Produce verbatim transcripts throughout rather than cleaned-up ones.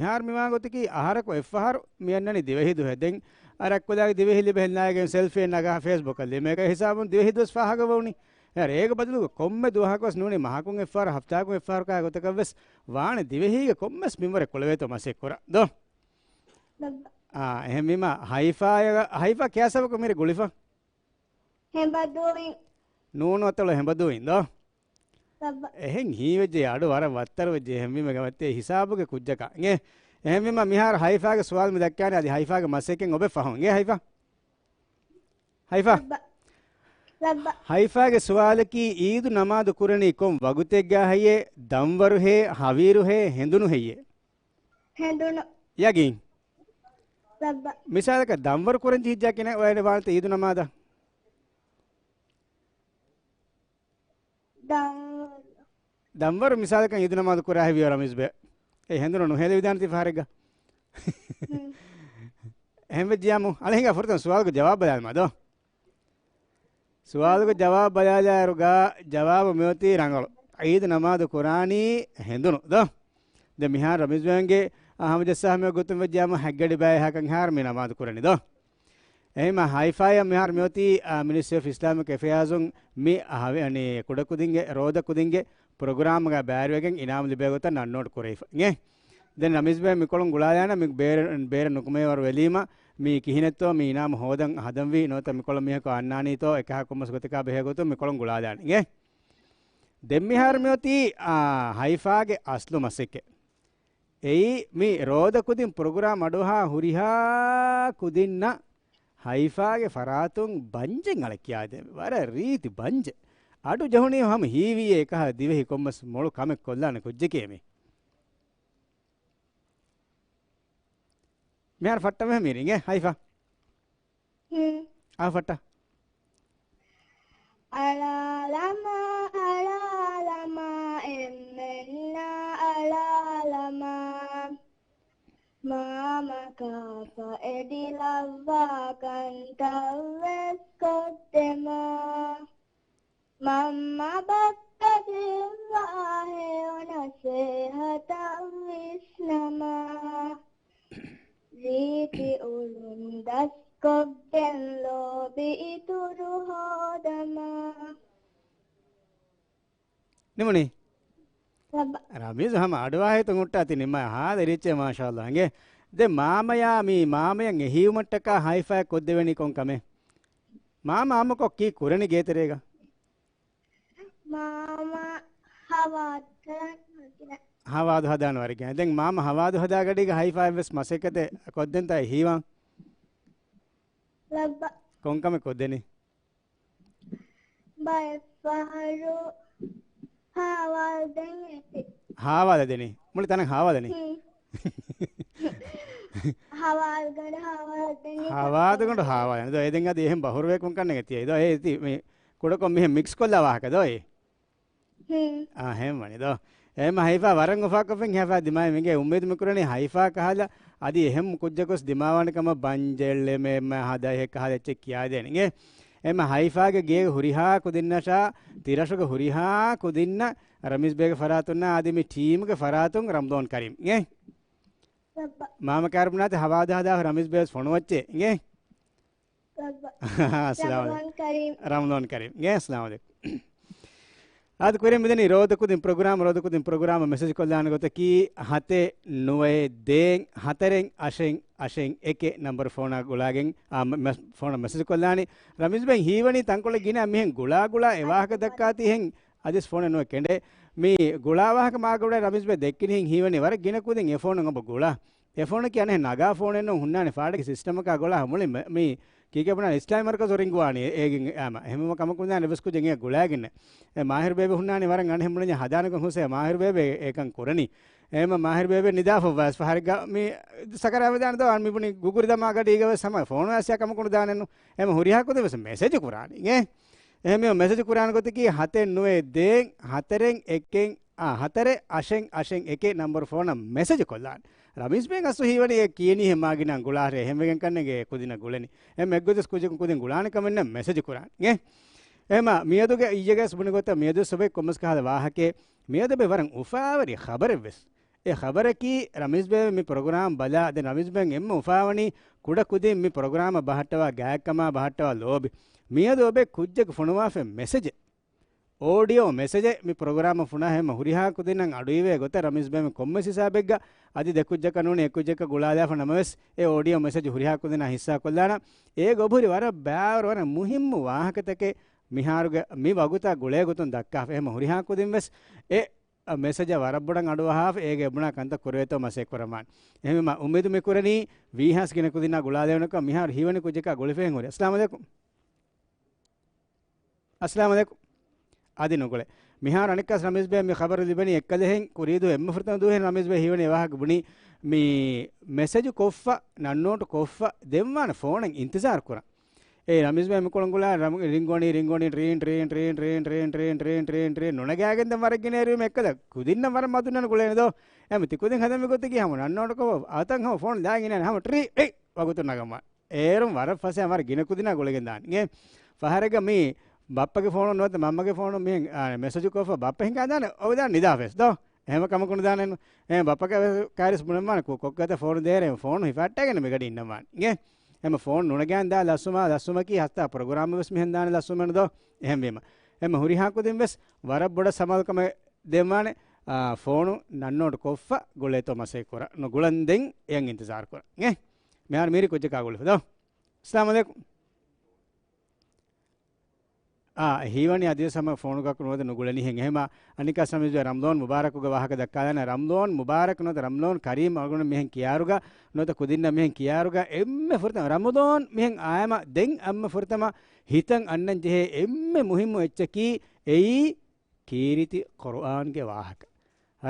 މިހާރު މިވާ ގޮތަކީ އަހަރަކު އެއްފަހަރު މި އަންނަނީ ދިވެހި ދުވަހެއް. ދެން އަރައްކުލާގެ ދިވެހި ލިބެހެން ނާއިގެން ސެލްފީއެއް ނަގާ ފޭސްބުކަށް ލިބޭ ހިސާބުން ދިވެހި ދުވަސް ފާހަގަ ވަވުނީ. އެ ރޭގެ ބަދަލުގަ ކޮންމެ ދުވަހަކުވެސް ނޫނީ މަހަކުން އެއްފަހަރު ހަފްތާކުން އެއްފަހަރު ކާ ގޮތަކަށްވެސް ވާނެ ދިވެހީގެ ކޮންމެސް މިންވަރެއް ކުޅެވޭތޯ މަސައްކަތް ކުރާ ދޯ؟ އާ، އެހެންވީމަ ހައިފާއަށް، ހައިފާ ކިޔާ ސަބަކު މިރެ ގުޅިފަ؟ ހެނބަދޫއިން. ނޫނު އަތޮޅު ހެނބަދޫއިން ދޯ؟ އެހެން ހީވެއްޖެ، އަޑު ވަރަށް ވައްތަރުވެއްޖެ. އެހެންވީމަ ގަމަތޭ ހިސާބުގެ ކުއްޖަކަށް އިނގޭ. އެހެންވީމަ މިހާރު ހައިފާގެ ސުވާލު މި ދައްކާނެ އަދި ހައިފާގެ މަސައްކަތް އޮބެ ފަހުން އިނގޭ ހައިފާ. ހައިފާ. ހައިފާގެ ސުވާލަކީ އީދު ނަމާދު ކުރަނީ ކޮން ވަގުތެއްގަ ހެއްޔޭ؟ ދަންވަރު ހޭ، ހަވީރު ހޭ، ހެނދުނު ހެއްޔޭ؟ ހެނދުނު. ޔަގީން؟ ލައްބަ. މިސާލަކަށް ދަންވަރު ކުރަން ޖެހިއްޖާ ކިހިނެއް ވާނެ އީދު ނަމާދަށް؟ ދަންވަރު. ދަންވަރު މިސާލަކަށް އީދު ނަމާދު ކުރާ ހެވިޔޯ ރަމީޒް ބޭ. އެ ހެނދުނު ނުހޭލެވިދާނެތީ ފަހަރެއްގަ. ހުން. އެހެންވެއްޖިޔާމު އަޅެހިނގާ ފުރަތަމަ ސުވާލުގެ ޖަވާބު ބަލާލަމާ ދޯ؟ ސުވާލުގެ ޖަވާބު ބަލާލާއިރުގަ ޖަވާބު މިއޮތީ ރަނގަޅު. އީދު ނަމާދު ކުރާނީ ހެނދުނު ދޯ؟ ދެ މިހާރު ރަމީޒް ބޭގެ އާ ހަމަޖައްސާ ހަމަ ގޮތުން ވެއްޖިޔާމު ހަތްގަޑި ބައި އެހާކަން ހާރު މި ނަމާދު ކުރަނީ ދޯ؟ އެހެންމަ ހައިފާއަށް މިހާރު މިއޮތީ، އާ، މިނިސްޓްރީ އޮފް އިސްލާމިކް އެފެއާޒުން މި އަހަވެ-، އަނި، ކުޑަކުދިންގެ، ރޯދަކުދިންގެ ޕްރޮގްރާމްގަ ބައިވެގެން އިނާމު ލިބޭ ގޮތަށް ނަން ނޯޓް ކުރެވިފަ. އިނގޭ؟ ދެން ރަމީޒް ބޭ މިކޮޅުން ގުޅާލާނަ މި ބޭރަ-، ބޭރަށް ނުކުމެވަރު ވެލީމަ މީ ކިހިނެއްތޯ މި އިނާމު ހޯދަން ހަދަންވީ ނުވަތަ މިކޮޅަށް މީހަކު އަންނާނީތޯ އެކަހަ ކޮންމެސް ގޮތަކާ ބެހޭ ގޮތުން މިކޮޅުން ގުޅާލާނެ. އިނގޭ؟ ދެން މިހާރު މިއޮތީ، އާ، ހައިފާގެ އަސްލު މަސައްކަތް. އެއީ މި ރޯދަ ކުދިން ޕްރޮގްރާމް އަޑުއަހާ ހުރިހާ ކުދިންނަށް ހައިފާގެ ފަރާތުން ބަންޖެއް އަޅެ ކިޔާދޭ. ވަރަށް ރީތި ބަންޖެއް. އަޑު ޖެހުނީ ހަމަ ހީވީއޭ އެކަހަލަ ދިވެހި ކޮންމެސް މޮޅު ކަމެއް ކޮށްލާނެ ކުއްޖެކޭ މީ. މިހާރު ފައްޓަމެހެ މީރިނގޭ ހައިފާ. ހުން. އާ ފައްޓަ. އަޅާލަމާ، އަޅާލަމާ، އެންމެންނާ އަޅާލަމާ. މާމަ ކާފަ އެދިލައްވާ ކަންތައްވެސް ކޮށްދެމާ. މަންމަ ބައްކަ ދެއްވާހޭ އޮނަސޭހަތައް ވިސްނަމާ. ރީތި އުޅުން ދަސްކޮށްގެން ލޯބި އިތުރު ހޯދަމާ. ނިމުނީ؟ ރަބަ. ރަމީޒު ހަމަ އަޑުވާހިތުން ހުއްޓާތި ނިމާ ހާދަ ރީއްޗޭ މާޝާﷲ އިނގޭ. ދެ މާމަޔާ މީ މާމަޔަށް އެހީވުމަށްޓަކާ ހައިފާ ކޮށްދެވެނީ ކޮން ކަމެއް؟ މާމަ އާއްމުކޮށް ކީ ކުރަނީ ގޭތެރޭގަ؟ މާމަ ހަވާދު ހަދާން ވަރިގެން. ހަވާދު ހަދާން ވަރިގެން. ދެން މާމަ ހަވާދު ހަދާ ގަޑީގަ ހައިފާއަށް ވެސް މަސައްކަތެއް ކޮށްދެންތާ ހީވާން؟ ލައްބަ. ކޮން ކަމެއް ކޮށްދެނީ؟ ބައެއްފަހަރު ހާވާލު ދެން އެތި. ހާވާލު ދެނީ؟ މުޅި ތަނަށް ހާވާލަނީ؟ ހުން. ހަވާލުގަނޑު ހާވާލު ދެނީ. ހާވާލުގަނޑު ހާވާލަނީ. ދޯ އެ ދެން އަދި އެހެން ބަހުރުވެ ކޮން ކަންނެއް އެތި. ދޯ އެ އެތި މި ކުޑަކޮށް މިހެން މިކްސް ކޮށްލާ ވާހަކަ ދޯ އެ؟ ހުން. އާ، ހެން ވަނީ ދޯ. އެހެންމަ ހައިފާ ވަރަށް އުފާކޮށްފިން ހައިފާ ދިމާވި މިގޭ އުއްމީދު މިކުރަނީ ހައިފާ ކަހަލަ އަދި އެހެން ކުއްޖަކުސް ދިމާވާނެ ކަމަށް ބަންޖެއް އެމެ އެމެ ހަދަ އެހެ ކަހަލަ އެއްޗެއް ކިޔާދޭނެ އިނގޭ. އެމަ ހައިފާގެ ގޭގެ ހުރިހާ ކުދިންނަށާ ތިރަށުގެ ހުރިހާ ކުދިންނަށް ރަމީޒް ބޭގެ ފަރާތުންނާ އަދި މި ޓީމްގެ ފަރާތުން ރަމްޟާން ކަރީމް އިނގޭ. މާމަ ކާރިބުނާތި ހަވާދު ހަދާ ރަމީޒް ބޭވެސް ފޮނުވައްޗޭ އިނގޭ. އައްސަލާމު އަލައިކުމް. ރަމަޟާން ކަރީމް. ރަމަޟާން ކަރީމް. އޭ، އައްސަލާމު އަލައިކުމް. އާދެ، ކުރިން މިދަނީ ރޯދަކުދިން ޕްރޮގްރާމް، ރޯދަކުދިން ޕްރޮގްރާމަށް މެސެޖް ކޮށްލާނެ ގޮތަކީ ހަތެއް ނުވައެއް ދޭއް ހަތަރެއް އަށެއް އަށެއް އެކެއް ނަންބަރު ފޯނާ ގުޅާގެން، އާ، މެ-، މެ-، ފޯނަށް މެސެޖް ކޮށްލާނީ. ރަމީޒް ބެން ހީވަނީ ތަންކޮޅެއް ގިނަ މިހެން ގުޅާ ގުޅާ އެ ވާހަކަ ދައްކާތީ ހެން އަދިސް ފޯނެއް ނުވެ ކެނޑޭ. މި ގުޅާ ވާހަކަ މާގަޑު ރަމީޒް ބެ ދެއްކިނިހެން ހީވަނީ ވަރަށް ގިނަ ކުދިން އެ ފޯނުން އެބަ ގުޅާ. އެ ފޯނަކީ އަނެއް ނަގާ ފޯނެއް ނޫން ހުންނާނެ ފާޑެއްގެ ސިސްޓަމަކާ ގުޅާ މުޅި މެ-، މި ކީކޭ ބުނާ އިސްލާމީ މަރުކަޒު ރިންގުވާނީ އޭގެން އާމަ. އެހެންވީމަ ކަމަކު ނުދާނެ އެއްވެސް ކުއްޖެއް އެ ގުޅާގެންނެއް. އެ މާހިރު ބޭބެ ހުންނާނީ ވަރަށް އަނެއް ބުނަންޏާ ހަދާނެކަން ހުސޭ މާހިރު ބޭބެ އެކަން ކުރަނީ. އެހެންމަ މާހިރު ބޭބެ ނިދާފައްވާސް ފަހަރެއްގަ މި ސަކަރާ ވެދާނެ ދޯ އަން މި ބުނި ގުގުރި ދަމާ ގަޑީގަ ވެސް ހަމަ ފޯނު އައިސް ކަމަކު ނުދާނެއްނު. އެހެންމަ ހުރިހާ ކުދިން ވެސް މެސެޖު ކުރާނީ. އެ އެހެން މި މެސެޖު ކުރާނެ ގޮތަކީ ހަތެއް ނުވައެއް ދޭއް ހަތަރެއް އެކެއް އާ، ހަތަރެއް އަށެއް އަށެއް އެކެއް ނަންބަރު ފޯނަށް މެސެޖު ކޮށްލާނެ. ރަމީޒް ބެން އަސްލު ހީވަނީ އެ ކިޔެނީ ހެމާގިނަ ގުޅާހެ ހެންވެގެން ކަންނެގެ ކުދިންނަށް ގުޅެނީ. އެ މެއްގޮތަސް ކުއްޖަކު ކުދިން ގުޅާނެ ކަމެއް ނެ މެސެޖު ކުރާނެ. އެ އެމަ މިއަދުގެ އިއްޔެގެސް ބުނި ގޮތަށް މިއަދު ސޮބެ ކޮމެސް ކަހަލަ ވާހަކެ މިއަދު ބެ ވަރަށް އުފާވެރި ޚަބަރެއްވެސް. އެ ޚަބަރަކީ ރަމީޒްބެ މި ޕްރޮގްރާމް ބަލާ، ދެން ރަމީޒްބެ އެންމެ އުފާވަނީ ކުޑަ ކުދިން މި ޕްރޮގްރާމަށް ބަހައްޓަވާ ގާތްކަމާ ބަހައްޓަވާ ލޯބި. މިއަދު އޮބެ ކުއްޖަކު ފޮނުވާފަ މެސެޖެއް. އޯޑިއޯ މެސެޖެއް މި ޕްރޮގްރާމަށް ފުނާ ހެންމަ ހުރިހާ ކުދިންނަށް އަޑުއިވޭ ގޮތަށް ރަމީޒްބެ މި ކޮންމެސް ހިސާބެއްގަ އަދި ދެ ކުއްޖަކަށް ނޫނީ އެ ކުއްޖަކަށް ގުޅާލާފަ ނަމަވެސް އެ އޯޑިއޯ މެސެޖް ހުރިހާ ކުދިންނާ ހިއްސާ ކޮށްލާނަ. އޭގެ އޮބުހުރި ވަރަށް ބާވަރު ވަރަށް މުހިއްމު ވާހަކަތަކެއް މިހާރުގެ މި ވަގުތާ ގުޅޭ ގޮތުން ދައްކާފަ. އެހެންމަ ހުރިހާ ކުދިން ވެސް އެ މެސެޖަށް ވަރަށް ބޮޑަށް އަޑުއަހާފަ އޭގެ އެބުނާ ކަންތައް ކުރެވޭތޯ މަސައްކަތް ކުރަމާނެ. އެހެންވީމަ އުއްމީދު މި ކުރަނީ ވީހާސް ގިނަ ކުދިންނާ ގުޅާލެވެނަކަށް. މިހާރު ހީވަނީ ކުއްޖަކާ ގުޅިފަ ހުރި. އައްސަލާމު އަލައިކުމް. އައްސަލާމު އަލައިކުމް. އަދި ނުގުޅޭ. މިހާރު އަނެއްކާސް ރަމީޒް ބޭ މި ޚަބަރު ލިބެނީ އެއްކަލަހެން ކުރީދު އެންމެ ފުރަތަމަ ދުވަހެއް ރަމީޒް ބޭ ހީވަނީ އެ ވާހަކަ ބުނީ މި މެސެޖު ކޮށްފަ، ނަންނޯޓު ކޮށްފަ ދެންވާނެ ފޯނަށް އިންތިޒާރު ކުރަން. އޭ ރަމީޒް ބޭ މިކޮޅުން ގުޅާ ރަމް-، ރިންގޮނީ، ރިންގޮނީ، ޓްރީން، ޓްރީން، ޓްރީން، ނުނަގާގެން ދެން ވަރަށް ގިނަ އެރުވީމަ އެއްކަލަ ކުދިންނަށް ވަރަށް މަދުންނަން ގުޅޭނެ ދޯ. އެ މަ ތި ކުދިން ހަދަން މި ގޮތަކީ ހަމަ ނަންނޯޓު ކޮށް އަތަށް ހަމަ ފޯނު ދާގެން އިނާނެ ހަމަ ޓްރީ އެއް ވަގުތު ނަގަމާ. އޭރުން ވަރަށް ފަސޭހަ ވަރަށް ގިނަ ކުދިންނާ ގުޅިގެން ދާނެ. އެ ފަހަރެއްގަ މީ ބައްޕަގެ ފޯނު ނުވަތަ މަންމަގެ ފޯނު މިހެން، އާ، މެސެޖު ކޮށްފަ ބައްޕަ ހިނގާ ދާނެ އޮވެ ދާނެ ނިދާފަވެސް ދޯ. އެހެން ކަމަކު ނުދާނެ. އެ ބައްޕަ ކާރިސް ބުނަމާނެ ކު-، ކޮއްކޮތަ ފޯނު ދޭރޭ ފޯނު ހިފައްޓައިގެން މިގަޑި އިންނަމާނެ. އިނގޭ. އެމަ ފޯނު ނުނަގާން ދާ ލަސްވުމާ، ލަސްވުމަކީ ހަސްތާ ޕްރޮގްރާމް ވެސް މިހެން ދާނެ ލަސްވުމެއް ނުދޯ. އެހެންވީމަ. އެމަ ހުރިހާ ކުދިން ވެސް ވަރަށް ބޮޑަށް ސަމާލުކަމެއް ދެންވާނެ، އާ، ފޯނު ނަންނޯޓު ކޮށްފަ ގުޅޭތޯ މަސައްކަތް ކުރަން. ނުގުޅަން ދެން އެޔަށް އިންތިޒާރު ކުރަން. އިނގޭ؟ މިހާރު މީރި ކުއްޖަކާ ގުޅިފަ ދޯ. އައްސަލާމު އަލައިކުމް. އާ، ހީވަނީ އަދިވެސް ހަމަ ފޯނުގަ ނުވަތަ ނުގުޅެނީހެން. އެހެމަ އަނެއްކާ ސަމީޒު ރަމްޟާން މުބާރަކުގެ ވާހަކަ ދައްކާލާނެ. ރަމްޟާން މުބާރަކް ނުވަތަ ރަމްޟާން ކަރީމް އަޅުގަނޑު މިހެން ކިޔާރުގަ ނުވަތަ ކުދިންނަށް މިހެން ކިޔާރުގަ އެންމެ ފުރަތަމަ ރަމަޟާން މިހެން އާއެމަ ދެން އެންމެ ފުރަތަމަ ހިތަށް އަންނަން ޖެހޭ އެންމެ މުހިއްމު އެއްޗަކީ އެއީ ކީރިތި ޤުރުއާންގެ ވާހަކަ.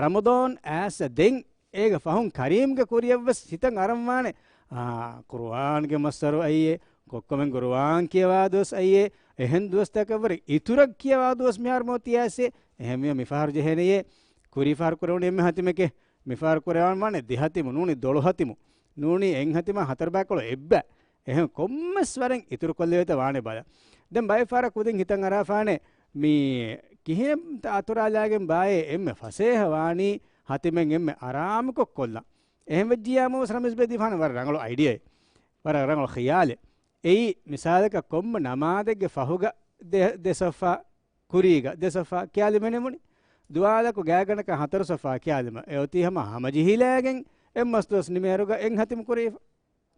ރަމަޟާން އައިސް ދެން އޭގެ ފަހުން ކަރީމްގެ ކުރިޔަށްވެސް ހިތަށް އަރަން ވާނެ، އާ، ޤުރުއާންގެ މައްސަރު އައީ، ކޮއްކޮމެން ޤުރުއާން ކިޔަވާ ދުވަސް އައީ، އެހެން ދުވަސްތަކަށްވުރެ އިތުރަށް ކިޔަވާ ދުވަސް މިހާރު މޯ ތިޔައިސޭ. އެހެންވީމަ މިފަހަރު ޖެހޭނެޔޭ، ކުރީ ފަހަރު ކުރެވުނު އެންމެ ހަތިމެކޭ. މިފަހަރު ކުރެވާން ވާނެ ދެ ހަތިމު، ނޫނީ ދޮޅު ހަތިމު، ނޫނީ އެއް ހަތިމާ ހަތަރު ބައިކޮޅު އެއްބަ. އެހެން ކޮންމެސް ވަރެއް އިތުރު ކޮށްލެވޭތަ ވާނެ ބަލަ. ދެން ބައެއް ފަހަރަށް ކުދިން ހިތަށް އަރާފާނެ މީ ކިހިނެއްތަ އަތުރާލާގެން ބާއޭ އެންމެ ފަސޭހަ ވާނީ ހަތިމެން އެންމެ އަރާމުކޮށް ކޮށްލަން. އެހެން ވެއްޖިއްޔާމުވެސް ރަމީޒް ބޭ ދީފާނެ ވަރަށް ރަނގަޅު އައިޑިއއެއް. ވަރަށް ރަނގަޅު ޚިޔާލެއް. އެއީ މިސާލަކަށް ކޮންމެ ނަމާދެއްގެ ފަހުގަ ދެ، ދެ ސޮފާ ކުރީގަ ދެ ސޮފާ ކިޔާލިމެނެމުނި. ދުވާލަކު ގާތްގަނޑަކަށް ހަތަރު ސޮފާ ކިޔާލިމަ. އެއޮތީ ހަމަ ހަމަޖެހިލައިގެން އެއްމަސް ދުވަސް ނިމޭރުގަ އެއް ހަތިމު ކުރީފަ.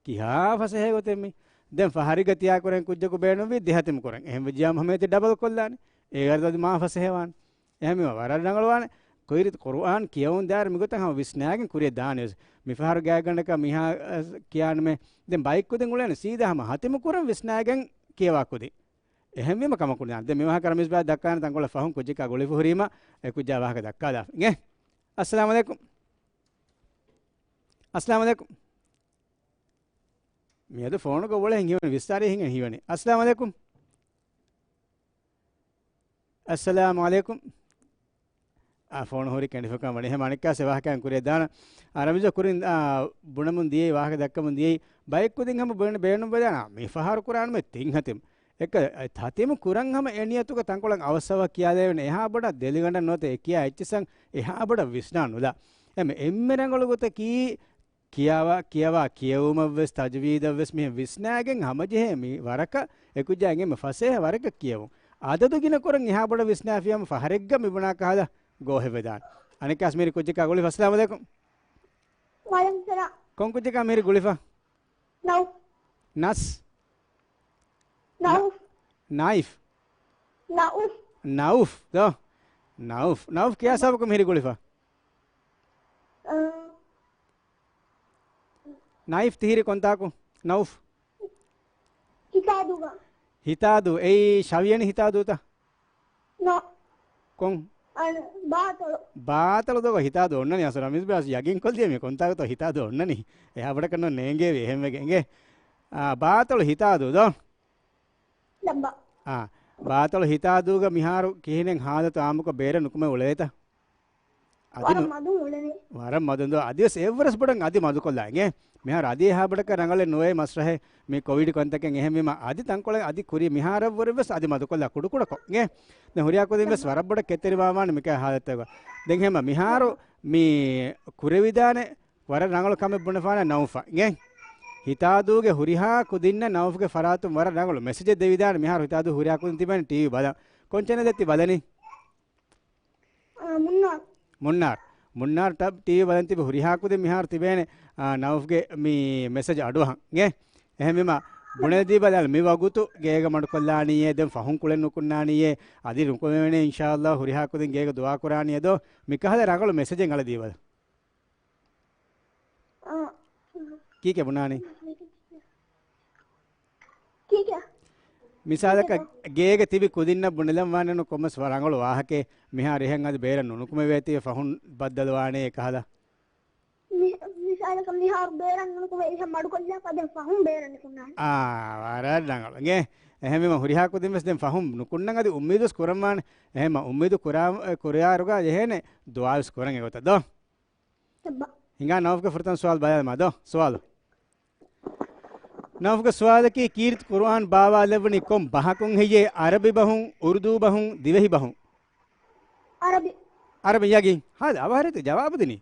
ކިހާ ފަސޭހަ ގޮތެއް މީ. ދެން ފަހަރިގަ ތިޔާ ކުރަން ކުއްޖަކު ބޭނުންވީ ދެ ހަތިމު ކުރަން. އެހެން ވެއްޖިއްޔާމު ހަމަ އޭތި ޑަބަލް ކޮށްލާނެ. އޭގަ އަދި މާ ފަސޭހަ ވާނެ. އެހެންވީމަ ވަރަށް ރަނގަޅުވާނެ. ކުރި ޤުރުއާން ކިޔަވުން ދާއިރު މިގޮތަށް ހަމަ ވިސްނާގެން ކުރިޔަށް ދާނެ ވެސް. މިފަހަރު ގާތްގަނޑަކަށް މިހާ، އަ، ކިޔާނަމޭ. ދެން ބައެއް ކުދިން އުޅޭނެ ސީދާ ހަމަ ހަތިމު ކުރަން ވިސްނާގެން ކިޔަވާ ކުދިން. އެހެންވީމަ ކަމަކު ނުދާނެ. ދެން މިވާހަކަ ރަމީޒް ބާ ދައްކާނެ ތަންކޮޅެއް ފަހުން ކުއްޖަކާ ގުޅިފަ ހުރީމަ އެ ކުއްޖާ ވާހަކަ ދައްކާލާފަ. އިނގޭ. އައްސަލާމު އަލައިކުމް. އައްސަލާމު އަލައިކުމް. މިއަދު ފޯނުގަ އުޅެހެން ހީވަނީ ވިއްސާރީ ހިނގެން ހީވަނީ. އައްސަލާމު އަލައިކުމް. އައްސަލާމު އަލައިކުމް. އާ، ފޯނު ހުރި ކެނޑިފަކާ ވަނީ. ހަމަ އަނެއްކާސް އެ ވާހަކައިން ކުރިޔަށް ދާނަ. އާ، ރަމީޒް ކުރިން، އާ، ބުނަމުން ދިޔައީ ވާހަކަ ދައްކަމުން ދިޔައީ. ބައެއް ކުދިން ހަމަ ބޭނު، ބޭނުން ވެދާނަ. މި ފަހަރު ކުރާނަމޭ ތިން ހަތިމު. އެއްކަ، އެ ހަތިމު ކުރަން ހަމަ އެ ނިޔަތުގަ ތަންކޮޅެއް އަވަސްއަވަހަށް ކިޔާލެވޭނެ. އެހާ ބޮޑަށް ދެލިގަނޑަށް ނުވަތަ އެ ކިޔާ އެއްޗިއްސަށް އެހާ ބޮޑަށް ވިސްނާ ނުލާ. އެމެ އެންމެ ރަނގަޅު ގޮތަކީ ކިޔާވާ، ކިޔަވާ ކިޔެވުމަށްވެސް ތަޖްވީދަށްވެސް މިހެން ވިސްނާގެން ހަމަޖެހޭ މި ވަރަކަށް އެކުއްޖާ އެނގޭ މި ފަސޭހަ ވަރަކަށް ކިޔެވުން. އަދަދު ގިނަ ކުރަން އެހާ ބޮޑަށް ވިސްނާފިޔަމަ ފަހަރެއްގަ މި ބުނާ ކަހަލަ ގޯހެއް ވެދާނެ. އަނެއްކާސް މީރި ކުއްޖަކާ ގުޅިފަ. އައްސަލާމު އަލައިކުމް. ވަޢަލައިކުމް ސަލާމް. ކޮން ކުއްޖަކާ މީރި ގުޅިފަ؟ ނައުފް. ނަސް؟ ނައުފް. ނައިފް؟ ނައުފް. ނައުފް ދޯ؟ ނައުފް. ނައުފް ކިޔާ ސަބަބަކުން މިހިރި ގުޅިފަ؟ އަ، ނައިފް ތިހިރި ކޮންތާކު؟ ނައުފް. ހިތާދޫގަ. ހިތާދޫ. އެއީ ޝަވިޔަނި ހިތާދޫތަ؟ ނޯ. ކޮން؟ އަން، ބާތަޅު. ބާތަޅު ދޯގަ ހިތާދޫ އޮންނަނީ. އަސް ރަމީޒް ބާސް ޔަގީން ކޮށްލިޔަ މި ކޮންތާކުތޯ ހިތާދޫ އޮންނަނީ. އެހާ ބޮޑަކަށް ނޯ ނޭނގޭވި އެހެންވެގެން. އިނގޭ. އާ، ބާތަޅު ހިތާދޫ ދޯ؟ ލައްބަ. އާ، ބާތަޅު ހިތާދޫގަ މިހާރު ކިހިނެއް ހާލަތު އާއްމުކޮށް ބޭރަށް ނުކުމެ އުޅޭތަ؟ އަދި ވަރަށް ނު-، މަދުން އުޅެނީ. ވަރަށް މަދުން ދޯ؟ އަދިވެސް އެއްވަރަސް ބޮޑަށް އަދި މަދުކޮށްލާ އިނގޭ. މިހާރު އަދި އެހާ ބޮޑަކަށް ރަނގަޅެއް ނުވޭ މަސްރަހެއް. މި ކޮވިޑް ކަންތަކެއް އެހެންވީމަ އަދި ތަންކޮޅެއް އަދި ކުރި މިހާރަށްވުރެ ވެސް އަދި މަދުކޮށްލާ ކުޑަކުޑަކޮށް އިނގޭ. ދެން ހުރިހާ ކުދިން ވެސް ވަރަށް ބޮޑަށް ކެތެރިވާވާނެ މިކަހަލަ ހާލަތެއްގަ. ދެން ހަމަ މިހާރު މި ކުރެވިދާނެ ވަރަށް ރަނގަޅު ކަމެއް ބުނެފާނެ ނައުފަށް. އިނގޭ؟ ހިތާދޫގެ ހުރިހާ ކުދިންނަށް ނައުފްގެ ފަރާތުން ވަރަށް ރަނގަޅު މެސެޖެއް ދެވިދާނެ. މިހާރު ހިތާދޫ ހުރިހާ ކުދިން ތިބޭނެ ޓީވީ ބަލަން. ކޮން ޗެނަލެއް ތި ބަލަނީ؟ އާ، މުންނާރު. މުންނާރު. މުންނާރު ޓަ-، ޓީވީ ބަލަން ތިބި ހުރިހާ ކުދިން މިހާރު ތިބޭނެ، އާ، ނައުފްގެ މި މެސެޖް އަޑުއަހަން. އިނގޭ؟ އެހެންވީމަ، ބުނެދީބަލަ މި ވަގުތު ގޭގަ މަޑުކޮށްލާނީއޭ، ދެން ފަހުން ކުޅެން ނުކުންނާނީއޭ، އަދި ނުކުމެވެނޭ އިންޝާﷲ ހުރިހާ ކުދިން ގޭގަ ދުޢާ ކުރާނީއޭ ދޯ؟ މިކަހަލަ ރަނގަޅު މެސެޖެއް އަޅަދީބަލަ. އާ. ކީކޭ ބުނާނީ؟ ކީކޭ؟ މިސާލަކަށް ގޭގަ ތިބި ކުދިންނަށް ބުނެލަން ވާނެނު ކޮންމެސް ވަ-، ރަނގަޅު ވާހަކައެއް. މިހާރު އެހެން އަދި ބޭރަށް ނުނުކުމެވޭތީ ފަހުން ބައްދަލުވާނޭ އެކަހަލަ. މި-، މިސާލަކަށް މިހާރު ބޭރަށް ނުނުކުމެ އެހެން މަޑުކޮށްލާފަ ދެން ފަހުން ބޭރަށް ނުކުންނާނެ. އާ، ވަރަށް ރަނގަޅު. އިނގޭ؟ އެހެންވީމަ ހުރިހާ ކުދިން ވެސް ދެން ފަހުން ނުކުންނަން އަދި އުއްމީދު ވެސް ކުރަން ވާނެ. އެހެންމަ އުއްމީދު ކުރާ-، ކުރިއާރުގަ ޖެހޭނެ ދުޢާ ވެސް ކުރަން އެގޮތަށް ދޯ؟ އެއްބަ. ހިނގާ ނައުފްގެ ފުރަތަމަ ސުވާލު ބަލާލަމާ ދޯ؟ ސުވާލު. ނައުފްގެ ސުވާލަކީ ކީރިތި ޤުރުއާން ބާވާލެއްވުނީ ކޮން ބަހަކުން ހެއްޔޭ؟ ޢަރަބި ބަހުން، އުރުދޫ ބަހުން، ދިވެހި ބަހުން؟ ޢަރަބި. ޢަރަބި ޔަގީން. ހާދަ އަވަހަރެތި ޖަވާބު ދިނީ.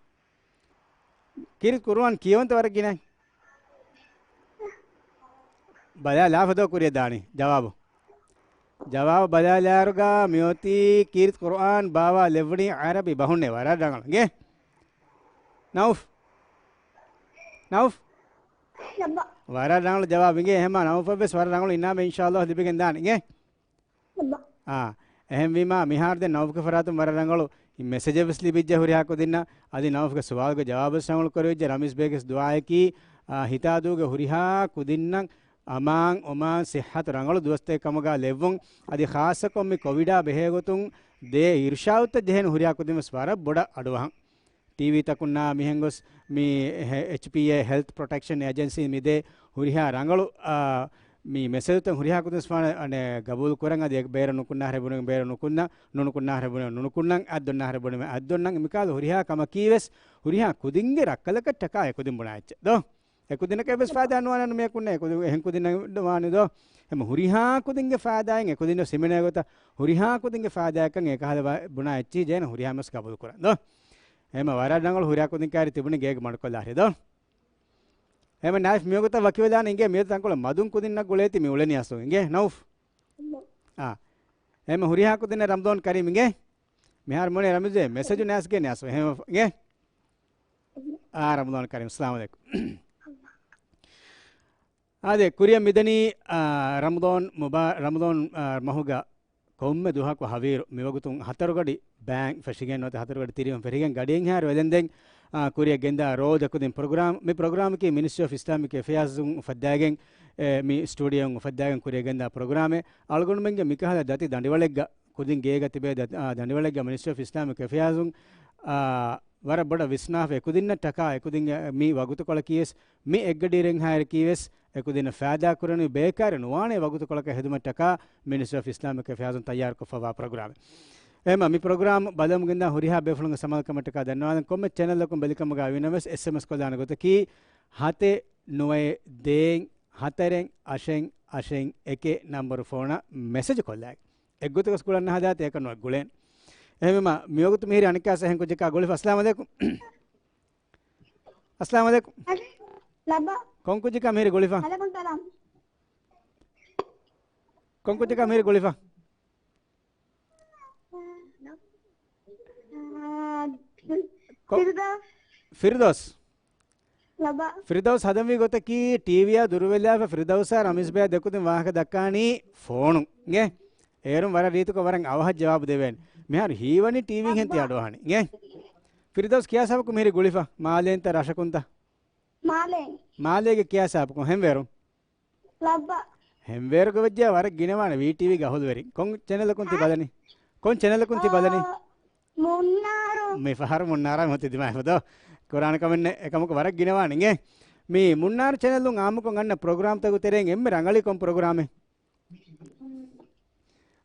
ކީރިތި ޤުރުއާން ކިޔަވަންތަ ވަރަށް ގިނައި؟ ބަލާލާފަ ދޯ ކުރިއަށް ދާނީ ޖަވާބު. ޖަވާބު ބަލާލާއިރުގަ މިއޮތީ ކީރިތި ޤުރުއާން ބާވާލެއްވުނީ ޢަރަބި ބަހުންނޭ. ވަރަށް ރަނގަޅު. އިނގޭ؟ ނައުފް. ނައުފް. އެއްބަ. ވަރަށް ރަނގަޅު ޖަވާބު. އިނގޭ އެހެންމަ ނައުފަށް ވެސް ވަރަށް ރަނގަޅު އިނާމެއް އިންޝާﷲ ލިބިގެން ދާނެ. އިނގޭ؟ އެއްބަ. އާ، އެހެންވީމާ، މިހާރު ދެން ނައުފްގެ ފަރާތުން ވަރަށް ރަނގަޅު މެސެޖެއް ވެސް ލިބިއްޖެ ހުރިހާ ކުދިންނަށް. އަދި ނައުފްގެ ސުވާލުގެ ޖަވާބު ވެސް ރަނގަޅު ކުރެވިއްޖެ. ރަމީޒް ބޭގެ ދުޢާއަކީ، އާ، ހިތާދޫގެ ހުރިހާ ކުދިންނަށް އަމާން، އޮމާން، ޞިއްޙަތު ރަނގަޅު ދުވަސްތަކެއް ކަމުގަ ލެއްވުން. އަދި ޚާއްޞަކޮށް މި ކޮވިޑާ ބެހޭ ގޮތުން ދޭ އިރުޝާދުތައް ޖެހޭނެ ހުރިހާ ކުދިން ވެސް ވަރަށް ބޮޑަށް އަޑުއަހަން. ޓީވީތަކުންނާ މިހެން ގޮސް މި ހެ-، އެޗްޕީއޭ ހެލްތް ޕްރޮޓެކްޝަން އޭޖެންސީ މިދޭ ހުރިހާ ރަނގަޅު، އާ، މި މެސެޖުތައް ހުރިހާ ކުދިން ވެސް ވާނެ ގަބޫލު ކުރަން އަދި ބޭރަށް ނުކުންނާހަރެ ބުނެ ބޭރަށް ނުކުންނަ، ނުނުކުންނާހަރެ ބުނެ ނުނުކުންނަން، އަތްދޮންނާހަރެ ބުނެ އަތްދޮންނަން. މިކަހަލަ ހުރިހާ ކަމަކީ ވެސް ހުރިހާ ކުދިންގެ ރައްކަލަކަށް ޓަކާ އެކުދިން ބުނާ އެއްޗެއް ދޯ؟ އެކުދިންނަކަށް ވެސް ފައިދާ ނުވާނެ ނުމެއް ކުންނަ އެކުދިން އެހެން ކުދިންނަށް ވާނެ ދޯ؟ އެމަ ހުރިހާ ކުދިންގެ ފައިދާއިން އެކުދިން ސިމެނޭ ގޮތަށް ހުރިހާ ކުދިންގެ ފައިދާއަކަށް އެކަހަލަ ވަ-، ބުނާ އެއްޗި ޖޭނަ ހުރިހާ މަސް ގަބޫލު ކުރަން ދޯ؟ އެމަ ވަރަށް ރަނގަޅު ހުރިހާ ކުދިން ކާރި ތިބުނީ ގޭގެ މަޑުކޮށްލާ ހެދޯ؟ އެމަ ނައިފް މިވަގުތަށް ވަކިވެލާނެ އިނގޭ މިއަދު ތަންކޮޅެއް މަދުން ކުދިންނަށް ގުޅޭތި މި އުޅެނީ އަސްލު އިނގޭ ނައުފް؟ އާ. އެމަ ހުރިހާ ކުދިންނަށް ރަމަޟާން ކަރީމް އިނގޭ؟ މިހާރު މުނޭ ރަމީޒޭ މެސެޖު ނައިސްގޭ ނައިސް އެހެން އިނގޭ؟ އާ، ރަމަޟާން ކަރީމް. އައްސަލާމު ޢަލައިކުމް. އާދެ، ކުރިއަށް މިދަނީ، އާ، ރަމަޟާން މުބާ-، ރަމަޟާން، އާ، މަހުގަ ކޮންމެ ދުވަހަކު ހަވީރު މިވަގުތުން ހަތަރުގަޑި ބައިން ފެށިގެން ނުވަތަ ހަތަރުގަޑި ތިރީހުން ފެށިގެން ގަޑިއެއްހާއިރު އެލެންދެން، އާ، ކުރިއަށް ގެންދާ ރޯދަ ކުދިން ޕްރޮގްރާމް. މި ޕްރޮގްރާމަކީ މިނިސްޓްރީ އޮފް އިސްލާމިކް އެފެއާޒުން އުފައްދާގެން، އެ، މި ސްޓޫޑިއޯއިން އުފައްދާގެން ކުރިއަށް ގެންދާ ޕްރޮގްރާމެއް. އަޅުގަނޑުމެންގެ މިކަހަލަ ދަތި ދަނޑިވަޅެއްގަ ކުދިން ގޭގަ ތިބޭ ދަ-، އާ، ދަނޑިވަޅެއްގަ މިނިސްޓްރީ އޮފް އިސްލާމިކް އެފެއާޒުން، އާ، ވަރަށް ބޮޑަށް ވިސްނާފަ އެކުދިންނަށް ޓަކާ އެކުދިން މި ވަގުތުކޮޅަކީވެސް މި އެއްގަޑިއިރެއްހާއިރަކީވެސް އެކުދިންނަށް ފައިދާ ކުރަނީ ބޭކާރެއް ނުވާނެ ވަގުތުކޮޅަކަށް ހެދުމަށްޓަކާ މިނިސްޓްރީ އޮފް އިސްލާމިކް އެފެއާޒުން ތައްޔާރުކޮށްފައިވާ ޕްރޮގްރާމެއް. އެހެންމަ މި ޕްރޮގްރާމް ބަލަމުގެންދާ ހުރިހާ ބޭފުޅުންގެ ސަމާލުކަމަށްޓަކާ ދަންނަވާލަން. ކޮންމެ ޗެނަލްއަކުން ބެލިކަމުގަ ވީނަމަވެސް އެސްއެމްއެސް ކޮށްލާނެ ގޮތަކީ ހަތެއް ނުވައެއް ދޭއް ހަތަރެއް އަށެއް އަށެއް އެކެއް ނަންބަރު ފޯނަށް މެސެޖު ކޮށްލާ. އެއްގޮތަކަސް ގުޅަން ހަދާތި އެކަން ނުވަ ގުޅޭން. އެހެންވީމަ މިވަގުތު މިހިރީ އަނެއްކާސް އެހެން ކުއްޖަކާ ގުޅިފަ. އައްސަލާމު ޢަލައިކުމް. އައްސަލާމު ޢަލައިކުމް. ލައްބަ. ކޮން ކުއްޖަކާ މިހިރީ ގުޅިފަ؟ ޢަލައިކުމް ސަލާމް. ކޮން ކުއްޖަކާ މިހިރީ ގުޅިފަ؟ ކޮ-، ފިރްދައުސް. ފިރްދައުސް. ލަބާ. ފިރްދައުސް ހަދަންވީ ގޮތަކީ ޓީވީއާ ދުރުވެލާފަ ފިރްދައުސާ ރަމީޒްބެއާ ދެކުދިން ވާހަކަ ދައްކާނީ ފޯނުން. އިނގޭ؟ އޭރުން ވަރަށް ރީތިކޮށް ވަރަށް އަވަހަށް ޖަވާބު ދެވޭނެ. މިހާރު ހީވަނީ ޓީވީން ހެން ތި އަޑުއަހަނީ. އިނގޭ؟ ފިރްދައުސް ކިޔާ ސާބަކު މިހިރީ ގުޅިފަ؟ މާލޭންތަ ރަށަކުންތަ؟ މާލޭ. މާލޭގެ ކިޔާ ސާބަކު ހެންވޭރު؟ ލައްބަ. ހެންވޭރުގަ ވެއްޖެ ވަރަށް ގިނަވާނެ ވީޓީވީގެ އަހުލުވެރިން. ކޮން ޗެނަލަކުން ތި ބަލަނީ؟ ކޮން ޗެނަލަކުން ތި ބަލަނީ؟ މުންނާރު. މި ފަހަރު މުންނާރާ މި ދިމާވި ދޯ. ކުރާނެ ކަމެއް ނެތް. އެކަމަކު ވަރަށް ގިނަވާނެ އިނގޭ. މި މުންނާރު ޗެނަލުން އާއްމުކޮށް އަންނަ ޕްރޮގްރާމްތަކުގެ ތެރެއިން އެންމެ ރަނގަޅީ ކޮން ޕްރޮގްރާމެއް؟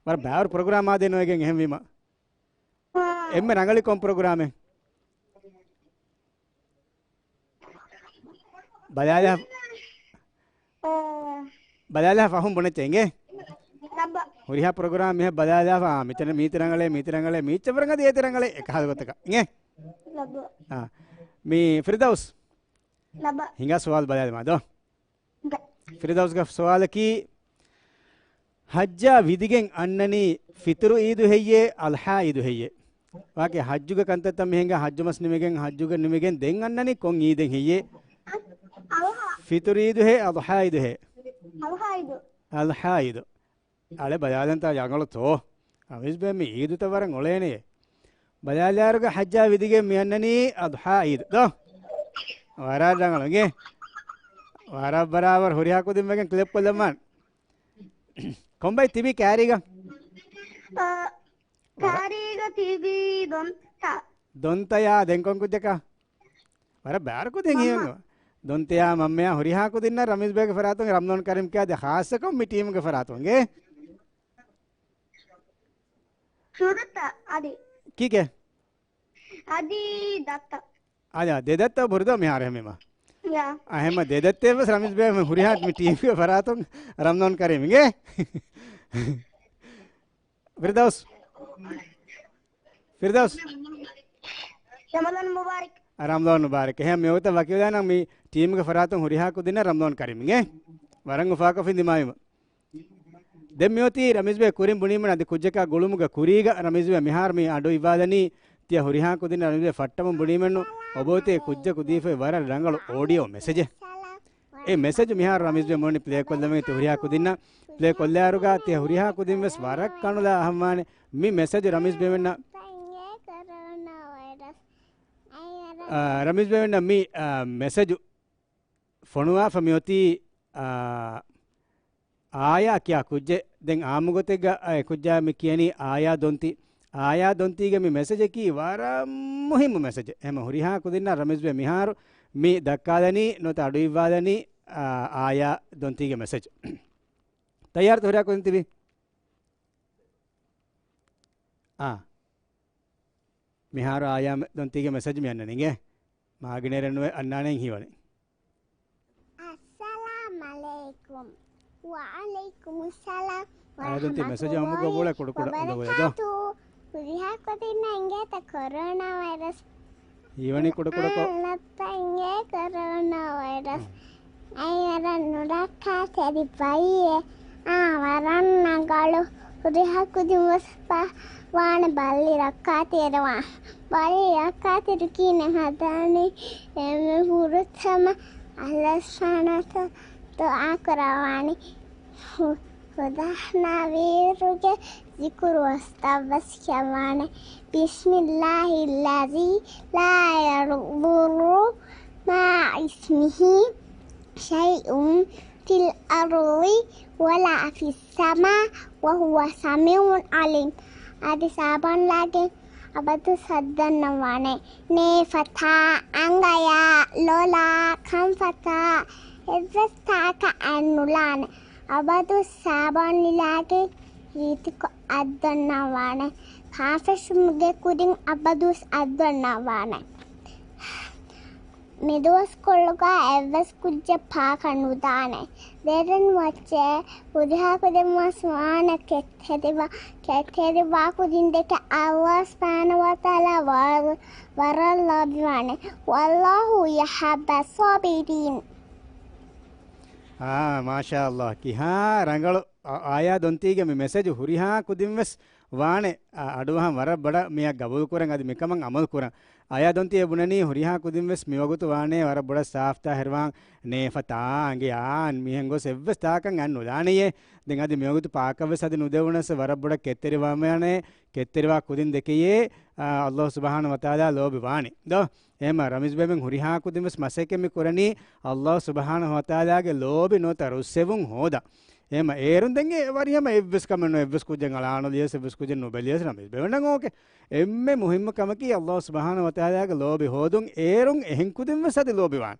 ވަރަށް ބާރު ޕްރޮގްރާމް އާދޭ ނުވެގެން އެހެންވީމަ. އާ. އެންމެ ރަނގަޅީ ކޮން ޕްރޮގްރާމެއް؟ ބަލާލާ. އާ. ބަލާލާ ފަހުން ބުނެއްޗެ އިނގޭ. ރައްބަ. ހުރިހާ ޕްރޮގްރާމް މިހެން ބަލާލާފަ، އާ، މިތަނަށް މީތި ރަނގަޅޭ، މީތި ރަނގަޅޭ، މީއްޗަށް ވަރަށް އަދި އޭތި ރަނގަޅޭ، އެކަހަލަ ގޮތަކަށް އިނގޭ. ލަބަ. އާ. މި ފިރްދައުސް. ލަބަ. ހިނގާ ސުވާލު ބަލާލަމާ ދޯ. ދ. ފިރްދައުސްގެ ސުވާލަކީ، ހައްޖާ ވިދިގެން އަންނަނީ ފިތުރު އީދު ހެއްޔޭ، އަޟްޙާ އީދު ހެއްޔޭ؟ ވާކި ހައްޖުގެ ކަންތައްތައް މި ހިނގާ، ހައްޖު މަސް ނިމިގެން، ހައްޖުގެ ނިމިގެން ދެން އަންނަނީ ކޮން އީދެއް ހެއްޔޭ؟ އަޟްޙާ. ފިތުރު އީދު ހޭ، އަޟްޙާ އީދު ހޭ؟ އަޟްޙާ އީދު. އަޟްޙާ އީދު. އަޅެ ބަލާލަންތާ ރަނގަޅު ތޯ. ރަމީޒް ބޭ މި އީދުތައް ވަރަށް އޮޅޭނެޔޭ. ބަލާލާއިރުގަ ހައްޖާ ވިދިގެން މި އަންނަނީ އަޟްޙާ އީދު ދޯ. ވަރަށް ރަނގަޅު އިނގޭ. ވަރަށް ބަރާބަރު ހުރިހާ ކުދިން ވެގެން ކްލެޕް ކޮށްލަމާން. ކޮންބައި ތިބީ ކާރީގަ؟ އާ، ކާރީގަ ތިބީ ދޮންތަ. ދޮންތަޔާ ދެން ކޮން ކުއްޖަކަށް؟ ވަރަށް ބާރު ކުދިން މަންމަ. ހިޔެއްނު. ދޮންތަޔާ މަންމަޔާ ހުރިހާ ކުދިންނަށް ރަމީޒް ބޭގެ ފަރާތުން ރަމްޟާން ކަރީމް ކިޔާދޭ، ޚާއްޞަކޮށް މި ޓީމުގެ ފަރާތުން އިނގޭ. ޝުވަދަތަ އަދި. ކީކޭ؟ އަދި ދައްތަ. އާ، ދެ ދައްތަ ބުރުދޯ މިހާރު ހެމިމަ. ޔާ. އާ، ހެމަ ދެ ދައްތަ ވެސް ރަމީޒް ބޭ ހުރިހާ މި ޓީމުގެ ފަރާތުން ރަމްޟާން ކަރީމް އިނގޭ. ފިރްދައުސް. ފިރްދައުސް. ރަމަޟާން މުބާރަކް. ރަމަޟާން މުބާރަކް. އެހެން މިވަގުތަށް ވަކިވެލާނަން މި ޓީމުގެ ފަރާތުން ހުރިހާ ކުދިންނަށް ރަމަޟާން ކަރީމް އިނގޭ. ވަރަށް އުފާކޮށްފިން ދިމާވީމަ. ދެން މިއޮތީ ރަމީޒް ބޭ ކުރިން ބުނީމަ އަދި ކުއްޖަކާ ގުޅުމުގެ ކުރީގަ ރަމީޒް ބޭ މިހާރު މި އަޑު އިއްވާލަނީ ތިޔަ ހުރިހާ ކުދިން ރަމީޒް ބޭ ފައްޓަމުން ބުނީމެއްނު އޮބޯތޭ ކުއްޖަކު ދީފައި ވަރަށް ރަނގަޅު އޯޑިއޯ މެސެޖެއް. އެ މެސެޖު މިހާރު ރަމީޒް ބޭ މޮނި ޕްލޭ ކޮށްލަމެގެ ތި ހުރިހާ ކުދިންނަށް ޕްލޭ ކޮށްލާއިރުގަ ތިޔަ ހުރިހާ ކުދިން ވެސް ވަރަށް ކަނުލާ އަހަންވާނެ މި މެސެޖު ރަމީޒް ބޭމެންނަށް. އާ، ރަމީޒް ބޭމެންނަށް މި، އާ، މެސެޖު ފޮނުވާފަ މިއޮތީ، އާ، އާޔާ ކިޔާ ކުއްޖެއް. ދެން އާއްމު ގޮތެއްގަ އެ ކުއްޖާ މި ކިޔަނީ އާޔާ ދޮންތި. އާޔާ ދޮންތީގެ މި މެސެޖަކީ ވަރަށް މުހިއްމު މެސެޖެއް. އެހެމަ ހުރިހާ ކުދިންނަށް ރަމީޒް ބޭ މިހާރު މި ދައްކާލަނީ ނުވަތަ އަޑު އިއްވާލަނީ، އާ، އާޔާ ދޮންތީގެ މެސެޖް. ތައްޔާރުތަ ހުރިހާ ކުދިން ތިބީ؟ އާ. މިހާރު އާޔާ ދޮންތީގެ މެސެޖް މި އަންނަނީ އިނގޭ. މާގިނައިރެއް ނުވެ އަންނާނެ ހީވަނީ. އައްސަލާމް އަލައިކުމް. ވައަލައިކުމުއްސަލާމް އާޔާ ދޮންތީ މެސެޖް އަމުކޮށް ބޯޅަ ކުޑަކުޑަ އަންނަ ބޯޅަ ދޯ. ވަރަހްމަތުﷲި ވަބަރަކާތުހު. ހުރިހާ ކުދިންނަށް އިނގޭތަ ކޮރޯނާ ވައިރަސް. ހީވަނީ ކުޑަކުޑަކޮށް. އާ، ލައްޕައިނގޭ ކޮރޯނާ ވައިރަސް. އާ. އައި ވަރަށް ނުރައްކާތެރި ބައްޔެއް. އާ، ވަރަށް ރަނގަޅު. ހުރިހާ ކުދިން ވެސް ވާނެ ބައްލި ރައްކާތެރިވާން. ބައްލި ރައްކާތެރި ކިހިނެއް ހަދާނީ؟ އެންމެ ފުރަތަމަ އައްލާހު ސުބްޙާނަހޫ ވަތަޢާލާ ދުޢާ ކުރައްވާނީ. ހު-، ހުދަ ނަބިއްޔުގެ ޒިކުރު ވަސްތައް ވެސް ކިޔަވާނެ. بسم الله الذي لا يضر مع اسمه شيء في الأرض ولا في السماء وهو السميع العليم. އަދި ސާބަންލާގެ އަބަދު ސައްދަންނަވާނެ. ނޭފަތާ، އަނގަޔާ، ލޮލާ، ކަންފަތާ، އެއްވެސް ތާކަށް އަތް ނުލާނެ. އަބަދު ސާބަން ލިލާގެ ރީތިކޮށް އަތްދޮންނަވާނެ. ކާފަށުމުގެ ކުރިން އަބަދު އަތްދޮންނަވާނެ. މިދުވަސްކޮޅުގަ އެއްވެސް ކުއްޖެއް ޕާކަށް ނުދާނެ. ދެރަން ވައްޗޭ ހުރިހާ ކުދިން ވެސް ވާނެ ކެތްތެރިވާ، ކެތްތެރިވާ ކުދިން ދެކެ އައްލާހު ސުބްޙާނަހޫ ވަތަޢާލާ ވަރަށް، ވަރަށް ލޯބިވާނެ. والله يحب الصابرين. އާ، މާޝާﷲ. ކިހާ ރަނގަޅު އާ، އާޔާ ދޮންތީގެ މި މެސެޖު ހުރިހާ ކުދިން ވެސް ވާނެ، އާ، އަޑުއަހަން ވަރަށް ބޮޑަށް މިއަށް ގަބޫލު ކުރަން އަދި މިކަމަށް އަމަލު ކުރަން. އާޔާ ދޮންތި އެ ބުނަނީ ހުރިހާ ކުދިން ވެސް މިވަގުތު ވާނެ ވަރަށް ބޮޑަށް ސާފްތާ ހެރުވާން ނޭފަތާ އަނގަޔާ މިހެން ގޮސް އެއްވެސް ތާކަށް އަތް ނުލާނެޔޭ. ދެން އަދި މިވަގުތު ޕާކަށް ވެސް އަދި ނުދެވުނަސް ވަރަށް ބޮޑަށް ކެތްތެރިވާމެ ކެތްތެރިވާ ކުދިން ދެކެޔޭ، އާ، އައްލާހު ސުބްޙާނަހޫ ވަތަޢާލާ ލޯބި ވާނީ. ދޯ؟ އެހެމަ ރަމީޒް ބޭބެން ހުރިހާ ކުދިން ވެސް މަސައްކަތް މި ކުރަނީ އައްލާހު ސުބްޙާނަހޫ ވަތަޢާލާގެ ލޯބި ނުވަތަ ރުއްސެވުން ހޯދަން. އެހެމަ އޭރުން ދެން އެ ވަރިހަމަ އެއްވެސް ކަމެއް ނުވެ، އެއްވެސް ކުއްޖެއް އަޅާނުލިޔަސް، އެއްވެސް ކުއްޖެއް ނުބެލިޔަސް ރަމީޒް ބޭބެންނަށް އޯކޭ. އެންމެ މުހިއްމު ކަމަކީ އައްލާހު ސުބްޙާނަހޫ ވަތަޢާލާގެ ލޯބި ހޯދުން، އޭރުން އެހެން ކުދިން ވެސް އަދި ލޯބިވާން.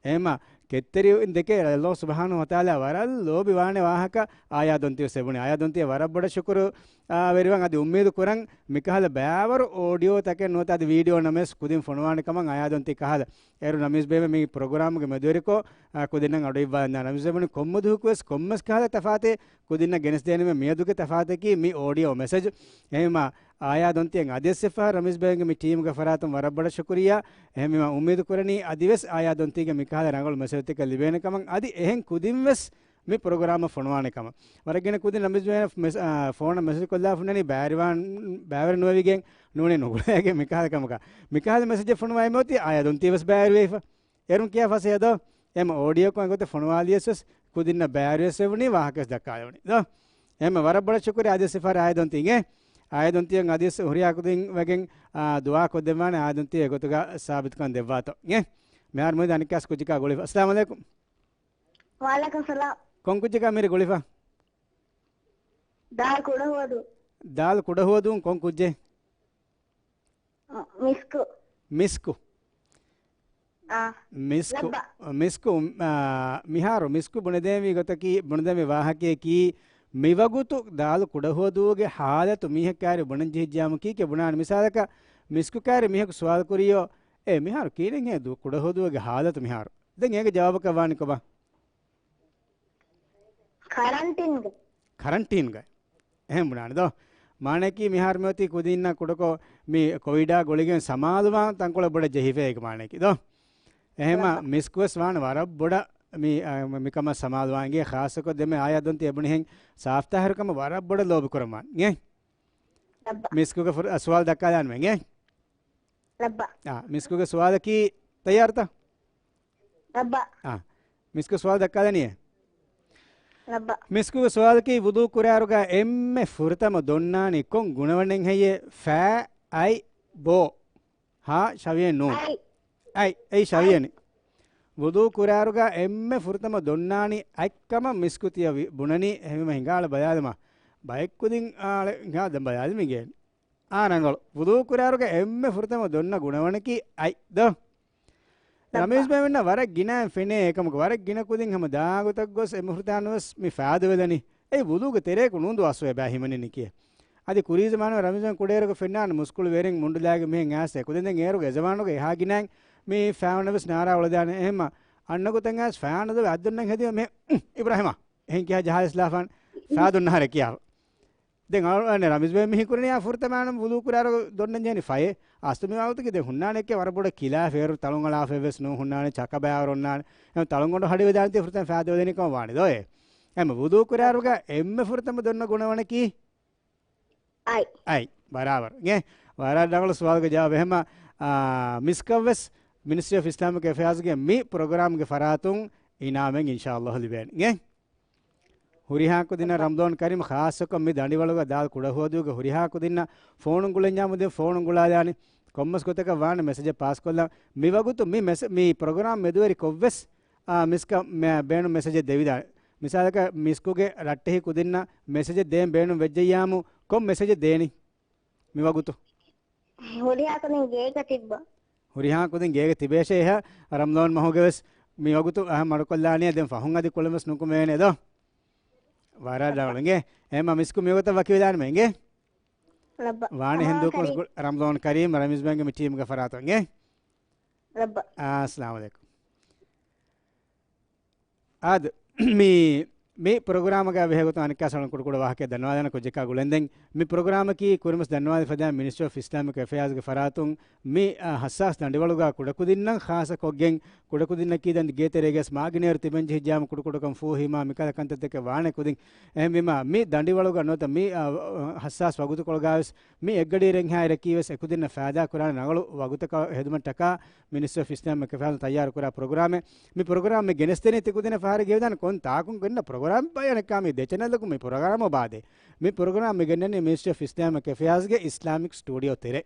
އެހެމަ ކެތްތެރިން ދެކެ ﷲ ސުބްޙާނަހޫ ވަތަޢާލާ ވަރަށް ލޯބި ވާނެ ވާހަކަ އާޔާ ދޮންތި ވެސް އެބުނީ. އާޔާ ދޮންތިއަށް ވަރަށް ބޮޑަށް ޝުކުރު، އާ، ވެރިވަން. އަދި އުއްމީދު ކުރަން މިކަހަލަ ބައިވަރު އޯޑިއޯތަކެއް ނުވަތަ އަދި ވީޑިއޯ ނަމަވެސް ކުދިން ފޮނުވާނެ ކަމަށް އާޔާ ދޮންތި ކަހަލަ. އޭރު ނަމީސް ބޭބެ މި ޕްރޮގްރާމުގެ މެދުވެރިކޮށް، އާ، ކުދިންނަށް އަޑުއިއްވާލަން. ނަމީސް ބޭބެ ކޮންމެ ދުވަހަކުވެސް ކޮންމެސް ކަހަލަ ތަފާތެއް ކުދިންނަށް ގެނެސްދޭނަމޭ. މިއަދުގެ ތަފާތަކީ މި އޯޑިއޯ މެސެޖް. އެހެންވީމާ، އާޔާ ދޮންތިއަށް އަދިވެސް އެއްފަހަރު ނަމީސް ބޭބެގެ މި ޓީމުގެ ފަރާތުން ވަރަށް ބޮޑަށް ޝުކުރިއްޔާ. އެހެންވީމާ، އުއްމީދު ކުރަނީ އަދިވެސް އާޔާ ދޮންތީގެ މިކަހަލަ ރަނގަޅު މެސެޖްތަކެއް ލިބޭނެ ކަމަށް، އަދި އެހެން ކުދިން ވެސް މި ޕްރޮގްރާމަށް ފޮނުވާނެ ކަމަށް. ވަރަށް ގިނަ ކުދިން ނަމީސް ބޭބެ މެސް-، އާ، ފޯނަށް މެސެޖް ކޮށްލާފަ ހުންނަނީ ބައިވެރިވާން، ބައިވެރި ނުވެވިގެން ނޫނީ ނުގުޅޭގެ މިކަހަލަ ކަމަކަށް. މިކަހަލަ މެސެޖެއް ފޮނުވާ އެމެ އޮތީ އާޔާ ދޮންތީ ވެސް ބައިވެރިވެފަ. އޭރުން ކިޔާ ފަސޭހަ ދޯ؟ އެމަ އޯޑިއޯކޮށް އެގޮތަށް ފޮނުވާލިޔަސް ވެސް ކުދިންނަށް ބައިވެރިވެސް ވެވުނީ ވާހަކަވެސް ދައްކާލެވުނީ ދޯ؟ އެމަ ވަރަށް ބޮޑަށް ޝުކުރިއްޔާ އަދިވެސް އެއްފަހަރު އާޔާ ދޮންތީ އިނގޭ. އާޔާ ދޮންތީއަށް އަދިވެސް ހުރިހާ ކުދިން ވެގެން، އާ، ދުޢާ ކޮށްދެއްވާނެ އާޔާ ދޮންތީ އެގޮތުގަ ސާބިތުކަން ދެއްވާތޯ އިނގޭ. މިހާރު މިއަދު އަނެއްކާސް ކުއްޖަކާ ގުޅިފަ. އައްސަލާމު ޢަލައިކުމް. ވަޢަލައިކުމް ސަލާމް. ކޮން ކުއްޖަކާ މިރޭ ގުޅިފަ؟ ދާލް ކުޑަހުވަދޫ. ދާލް ކުޑަހުވަދޫން ކޮން ކުއްޖެއް؟ މިސްކު. މިސްކު. އާ. މިސްކު. ލައްބަ. މިސްކު، އާ، މިހާރު މިސްކު ބުނެދޭންވީ ގޮތަކީ، ބުނެދޭންވީ ވާހަކަޔަކީ، މިވަގުތު ދާލު ކުޑަހުވަދޫގެ ހާލަތު މީހަކާރި ބުނަން ޖެހިއްޖާމު ކީކޭ ބުނާނެ. މިސާލަކަށް، މިސްކު ކާރި މީހަކު ސުވާލު ކުރިޔޯ، އޭ، މިހާރު ކީރެންހޭ ދު-، ކުޑަހުވަދޫގެ ހާލަތު މިހާރު؟ ދެން އޭގެ ޖަވާބަކަށް ވާނީ ކޮބާ؟ ކަރަންޓީންގަ. ކަރަންޓީންގަ. އެހެން ބުނާނެ ދޯ؟ މާނައަކީ މިހާރު މިއޮތީ ކުދިންނަށް ކުޑަކޮށް މި ކޮވިޑާ ގުޅިގެން ސަމާލުވާން ތަންކޮޅެއް ބޮޑަށް ޖެހިފައި އޭގެ މާނައަކީ ދޯ؟ އެހެމަ ރައްބަ. މިސްކުވެސް ވާނެ ވަރަށް ބޮޑަށް މި، އަ، މިކަމަށް ސަމާލުވާން އިނގޭ. ޚާއްޞަކޮށް ދެމެ އާޔާ ދޮންތި އެބުނިހެން ސާފްތާހިރުކަމަށް ވަރަށް ބޮޑަށް ލޯބި ކުރަމާ އިނގޭ. ރައްބަ. މިސްކުގެ ފުރ-، އަ، ސުވާލު ދައްކާލާން އިނގޭ. ރައްބަ. އާ، މިސްކުގެ ސުވާލަކީ ތައްޔާރުތަ؟ ރައްބަ. އާ، މިސްކު ސުވާލު ދައްކާލަނީ؟ ރައްބަ. މިސްކުގެ ސުވާލަކީ ވުޟޫ ކުރާރުގަ އެންމެ ފުރަތަމަ ދޮންނާނީ ކޮން ގުނަވަނެއް ހެއްޔޭ؟ ފައި، އަތް، ބޯ. ހާ، ޝަވިޔެން ނޫން. އަތް. އަތް، އެއީ ޝަވިޔެން. ވުޟޫ ކުރާރުގަ އެންމެ ފުރަތަމަ ދޮންނާނީ އަތްކަމަށް މިސްކު ތިޔަ ވި-، ބުނަނީ. އެހެންވީމަ ހިނގާޅަ ބަލާލަމާ. ބައެއް ކުދިން އާޅެ ހިނގާ ދެން ބަލާލަމީގެ. އާ ރަނގަޅު. ވުޟޫ ކުރާރުގަ އެންމެ ފުރަތަމަ ދޮންނަ ގުނަވަނަކީ އަތް ދޯ؟ ރަމީޒް ބޭބެންނަށް ވަރަށް ގިނައިން ފެނޭ އެކަމަކު، ވަރަށް ގިނަ ކުދިން ހަމަ ދާގޮތަށް ގޮސް އެ މުހުރިތާނުވެސް މި ފާދަވެލަނީ. އެއީ ވުޟޫގެ ތެރޭކު ނޫން ދުވަސް އެބަ ހިމެނެނީ ކިޔޭ. އަދި ކުރީ ޒަމާނުގަ ރަމީޒް ބޭބެ ކުޑައިރަކު ފެންނާނެ މުސްކުޅި ވެރިން މުންޑުލާގެ މިހެން އައިސް އެކުދިން ދެން އޭރުގެ ޒަމާނުގަ އެހާ ގިނައިން މި ފާނަށްވެސް ނާރާ އުޅެދާނެ. އެހެންމަ އަންނަ ގޮތަށް އައިސް ފާނަށް ދޮވެ އަތް ދޮންނަން ހެދީމަ މި އިބްރާހިމާ އެހެން ކިޔާ ޖަހާލިސް ލާފާން ފާ ދޮންނަހަރެ ކިޔާފަ. ދެން އަޅު-، އަނެ ރަމީޒް ބޭބެ މި ހީކުރަނީ އާ ފުރަތަމަ ވުޟޫ ކުރާރު ދޮންނަން ޖެހެނީ ފައެއް. އަސްލު މި ވަގުތުގެ ދެން ހުންނާނެ އެއްކޭ ވަރަށް ބޮޑަށް ކިލާ ފޭރު ތަޅުން އަޅާފައެއް ވެސް ނޫން ހުންނާނެ ޗަކަ ބަޔާރު އޮންނާނެ. އެހެން ތަޅުން ގޮނޑު ހަޑި ވެދާނެތީ ފުރަތަމަ ފާދަ ވެދެނީ ކަމަށް ވާނެ ދޯ އޭ؟ އެހެން ވުޟޫ ކުރާރުގަ އެންމެ ފުރަތަމަ ދޮންނަ ގުނަވަނަކީ؟ އަތް. އަތް. ބަރާބަރު. އިނގޭ؟ ވަރަށް ރަނގަޅު ސުވާލުގެ ޖަވާބު. އެހެންމަ، އާ، މިސްކަށް ވެސް މިނިސްޓްރީ އޮފް އިސްލާމިކް އެފެއާޒްގެ މި ޕްރޮގްރާމްގެ ފަރާތުން އިނާމެއް އިންޝާﷲ ލިބޭނެ. އިނގޭ؟ ހުރިހާ ކުދިންނަށް ރަމަޟާން ކަރީމް. ޚާއްޞަކޮށް މި ދަނޑިވަޅުގަ ދާލް ކުޑަހުވަދޫގެ ހުރިހާ ކުދިންނަށް ފޯނު ގުޅެންޏާމު ދެން ފޯނު ގުޅާލާނެ. ކޮންމެސް ގޮތަކަށް ވާނެ މެސެޖެއް ޕާސްކޮށްލަން. މިވަގުތު މި މެސެ-، މި ޕްރޮގްރާމް މެދުވެރި ކޮށްވެސް، އާ، މިސްކަށް މެ-، ބޭނުން މެސެޖެއް ދެވިދާނެ. މިސާލަކަށް މިސްކުގެ ރައްޓެހި ކުދިންނަށް މެސެޖެއް ދޭން ބޭނުން ވެއްޖެއްޔާމު ކޮން މެސެޖެއް ދޭނީ މިވަގުތު؟ ހުރިހާ ކުދިން ގޭގަ ތިއްބަ. ހުރިހާ ކުދިން ގޭގަ ތިބޭށޭ އެހާ ރަމަޟާން މަހުގެ ވެސް މިވަގުތު އަހަ މަޑުކޮށްލާނީ ދެން ފަހުން އަދި ކުޅެމެސް ނުކުމޭނެ ދޯ؟ ވަރަށް ރަނގަޅު އިނގޭ. އެހެންމަ މިސްކު މިވަގުތަށް ވަކިވެލާނެމޭ އިނގޭ. ރައްބަ. ވާނެ ހެން ރަމަޟާން ދޫކޮށް ކަރީމް. ގު-، ރަމަޟާން ކަރީމް ރަމީޒް ބޭބެގެ މި ޓީމްގެ ފަރާތުން އިނގޭ. ރައްބަ. އާ، އައްސަލާމު ޢަލައިކުމް. އާދެ، މި، މި ޕްރޮގްރާމްގަ ވެހޭގޮތުން އަނެއްކާސް އަޅުން ކުޑަކުޑަ ވާހަކައެއް ދަންނަވާލާނަ ކުއްޖަކާ ގުޅެންދެން. މި ޕްރޮގްރާމަކީ ކުރިމަސް ދަންނަވާލި ފަދައިން މިނިސްޓްރީ އޮފް އިސްލާމިކް އެފެއާޒްގެ ފަރާތުން މި، އަ، ހައްސާސް ދަނޑިވަޅުގަ ކުޑަކުދިންނަށް ޚާއްޞަކޮށްގެން ކުޑަކުދިންނަކީ ދެން ގޭތެރޭގަސް މާގިނައިރު ތިބެން ޖެހިއްޖާމު ކުޑަކުޑަކަން ފޫހީމާ މިކަހަލަ ކަންތައްތަކެއް ވާނެ ކުދިން. އެހެންވީމާ މި ދަނޑިވަޅުގަ ނުވަތަ މި، އަ، ހައްސާސް ވަގުތުކޮޅުގަވެސް މި އެއްގަޑިއިރެއްހާއިރަކީވެސް އެކުދިންނަށް ފައިދާކުރާނެ ރަނގަޅު ވަގުތަކަށް ހެދުމަށްޓަކާ މިނިސްޓްރީ އޮފް އިސްލާމިކް އެފެއާޒް ތައްޔާރުކުރާ ޕްރޮގްރާމެއް. މި ޕްރޮގްރާމް މި ގެނެސްދެނީ ތިކުދިންނަށް ފަހަރެއް ގެވިދާނެ ކޮން ތާކުން ގެންނަ ޕްރޮގްރާމެއް ބައެއް އަނެއްކާ މި ދެ ޗެނަލަކުން މި ޕްރޮގްރާމް އޮބާދޭ. މި ޕްރޮގްރާމް މި ގެންނަނީ މިނިސްޓްރީ އޮފް އިސްލާމިކް އެފެއާޒްގެ އިސްލާމިކް ސްޓޫޑިއޯ ތެރޭ.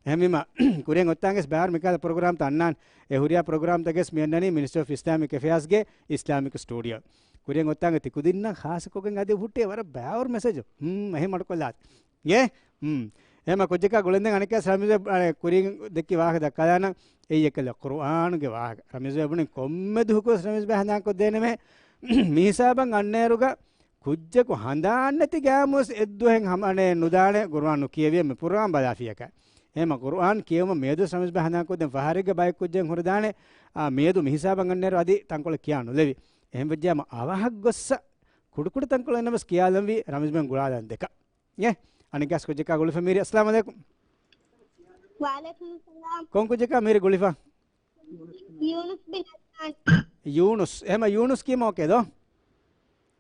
އެހެންވީމާ، ކުރިއަށް އޮތްތާނގެސް ބައިވަރު މިކަހަލަ ޕްރޮގްރާމްތައް އަންނާނެ. އެ ހުރިހާ ޕްރޮގްރާމްތަކެސް މި އަންނަނީ މިނިސްޓްރީ އޮފް އިސްލާމިކް އެފެއާޒްގެ އިސްލާމިކް ސްޓޫޑިއޯ. ކުރިއަށް އޮތްތާނގެ ތިކުދިންނަށް ޚާއްޞަކޮށްގެން އަދި ހުއްޓޭ ވަރަށް ބައިވަރު މެސެޖު. ހުން، އެހެން މަޑުކޮށްލާތި. އޭ؟ ހުން. އެހެމަ ކުއްޖަކާ ގުޅެންދެން އަނެއްކާސް ރަމީޒް ބެ-، އަނެ، ކުރީގެ ދެއްކި ވާހަކަ ދައްކާލާނަން. އެއީ އެކަލަ ޤުރުއާނުގެ ވާހަކަ. ރަމީޒް ބެ ބުނި ކޮންމެ ދުހަކުވެސް ރަމީޒް ބެ ހަނދާންކޮށްދޭނަމޭ. މި ހިސާބަށް އަންނައިރުގަ ކުއްޖަކު ހަނދާންނެތި ގާމުވެސް އެއްދުވަހެއް ހަމަ، އަނެ، ނުދާނެ ޤުރުއާން ނުކިޔެވިއެއް މި ޕްރޮގްރާމް ބަލާފިޔަކަ. އެހެމަ ޤުރުއާން ކިޔެވުމަށް މިއަދުވެސް ރަމީޒް ބެ ހަނދާންކޮށްދޭން ފަހަރެއްގަ ބައެއް ކުއްޖެއް ހުރެދާނެ. އާ، މިއަދު މި ހިސާބަށް އަންނައިރު އަދި ތަންކޮޅެއް ކިޔާ ނުލެވި. އެހެން ވެއްޖާމަ އަވަހަށް ގޮއްސަ ކުޑަކުޑަ ތަންކޮޅެއް ނަމަސް ކިޔާލަންވީ ރަމީޒް ބެން ގުޅާލަން ދެކަ. އެ، އަނެއްކާސް ކުއްޖަކާ ގުޅިފަ މީރި. އައްސަލާމު ޢަލައިކުމް. ވަޢަލައިކުމުއްސަލާމް. ކޮން ކުއްޖަކާ މީރި ގުޅިފަ؟ ޔޫނުސް ބިން އަދްނާން. ޔޫނުސް. އެހެމަ ޔޫނުސް ކީމަ އޯކޭ ދޯ؟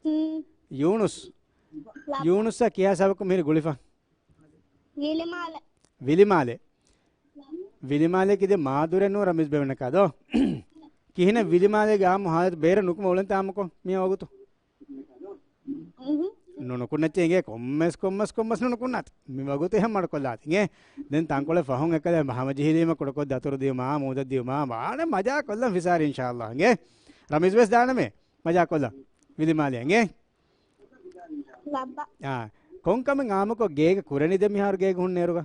ހުން. ޔޫނުސް. ލައްބަ. ޔޫނުސްއާ ކިހާ ސަބަބަކުން މީރި ގުޅިފަ؟ ވިލިމާލެ. ވިލިމާލެ. ވިލިމާލެ ކިދެ މާދުރެއް ނޫން ރަމީޒް ބެވެނަކާ ދޯ؟ ކިހިނެއް ވިލިމާލޭގެ އާއްމު ހާލަތު ބޭރަށް ނުކުމެ އުޅެންތާ އާއްމުކޮށް މި ވަގުތު؟ ނުނުކުންނައްޗޭ އިނގޭ ކޮންމެސް، ކޮންމެސް، ކޮންމެސް ނުނުކުންނާތި. މި ވަގުތު އެހެން މަޑުކޮށްލާތި އިނގޭ. ދެން ތަންކޮޅެއް ފަހުން އެކަލޭ ހަމަޖެހިލީމަ ކުޑަކޮށް ދަތުރު ދިޔުމާ، މޫދަށް ދިޔުމާ، ވާނެ މަޖާ ކޮށްލަން ފިސާރި އިންޝާﷲ އިނގޭ. ރަމީޒް ވެސް ދާނަމޭ މަޖާ ކޮށްލަން. ވިލިމާލެ އިނގޭ. ލައްބަ. އާ، ކޮންކަމެއް އާއްމުކޮށް ގޭގަ ކުރަނީ ދެން މިހާރު ގޭގަ ހުންނައިރުގަ؟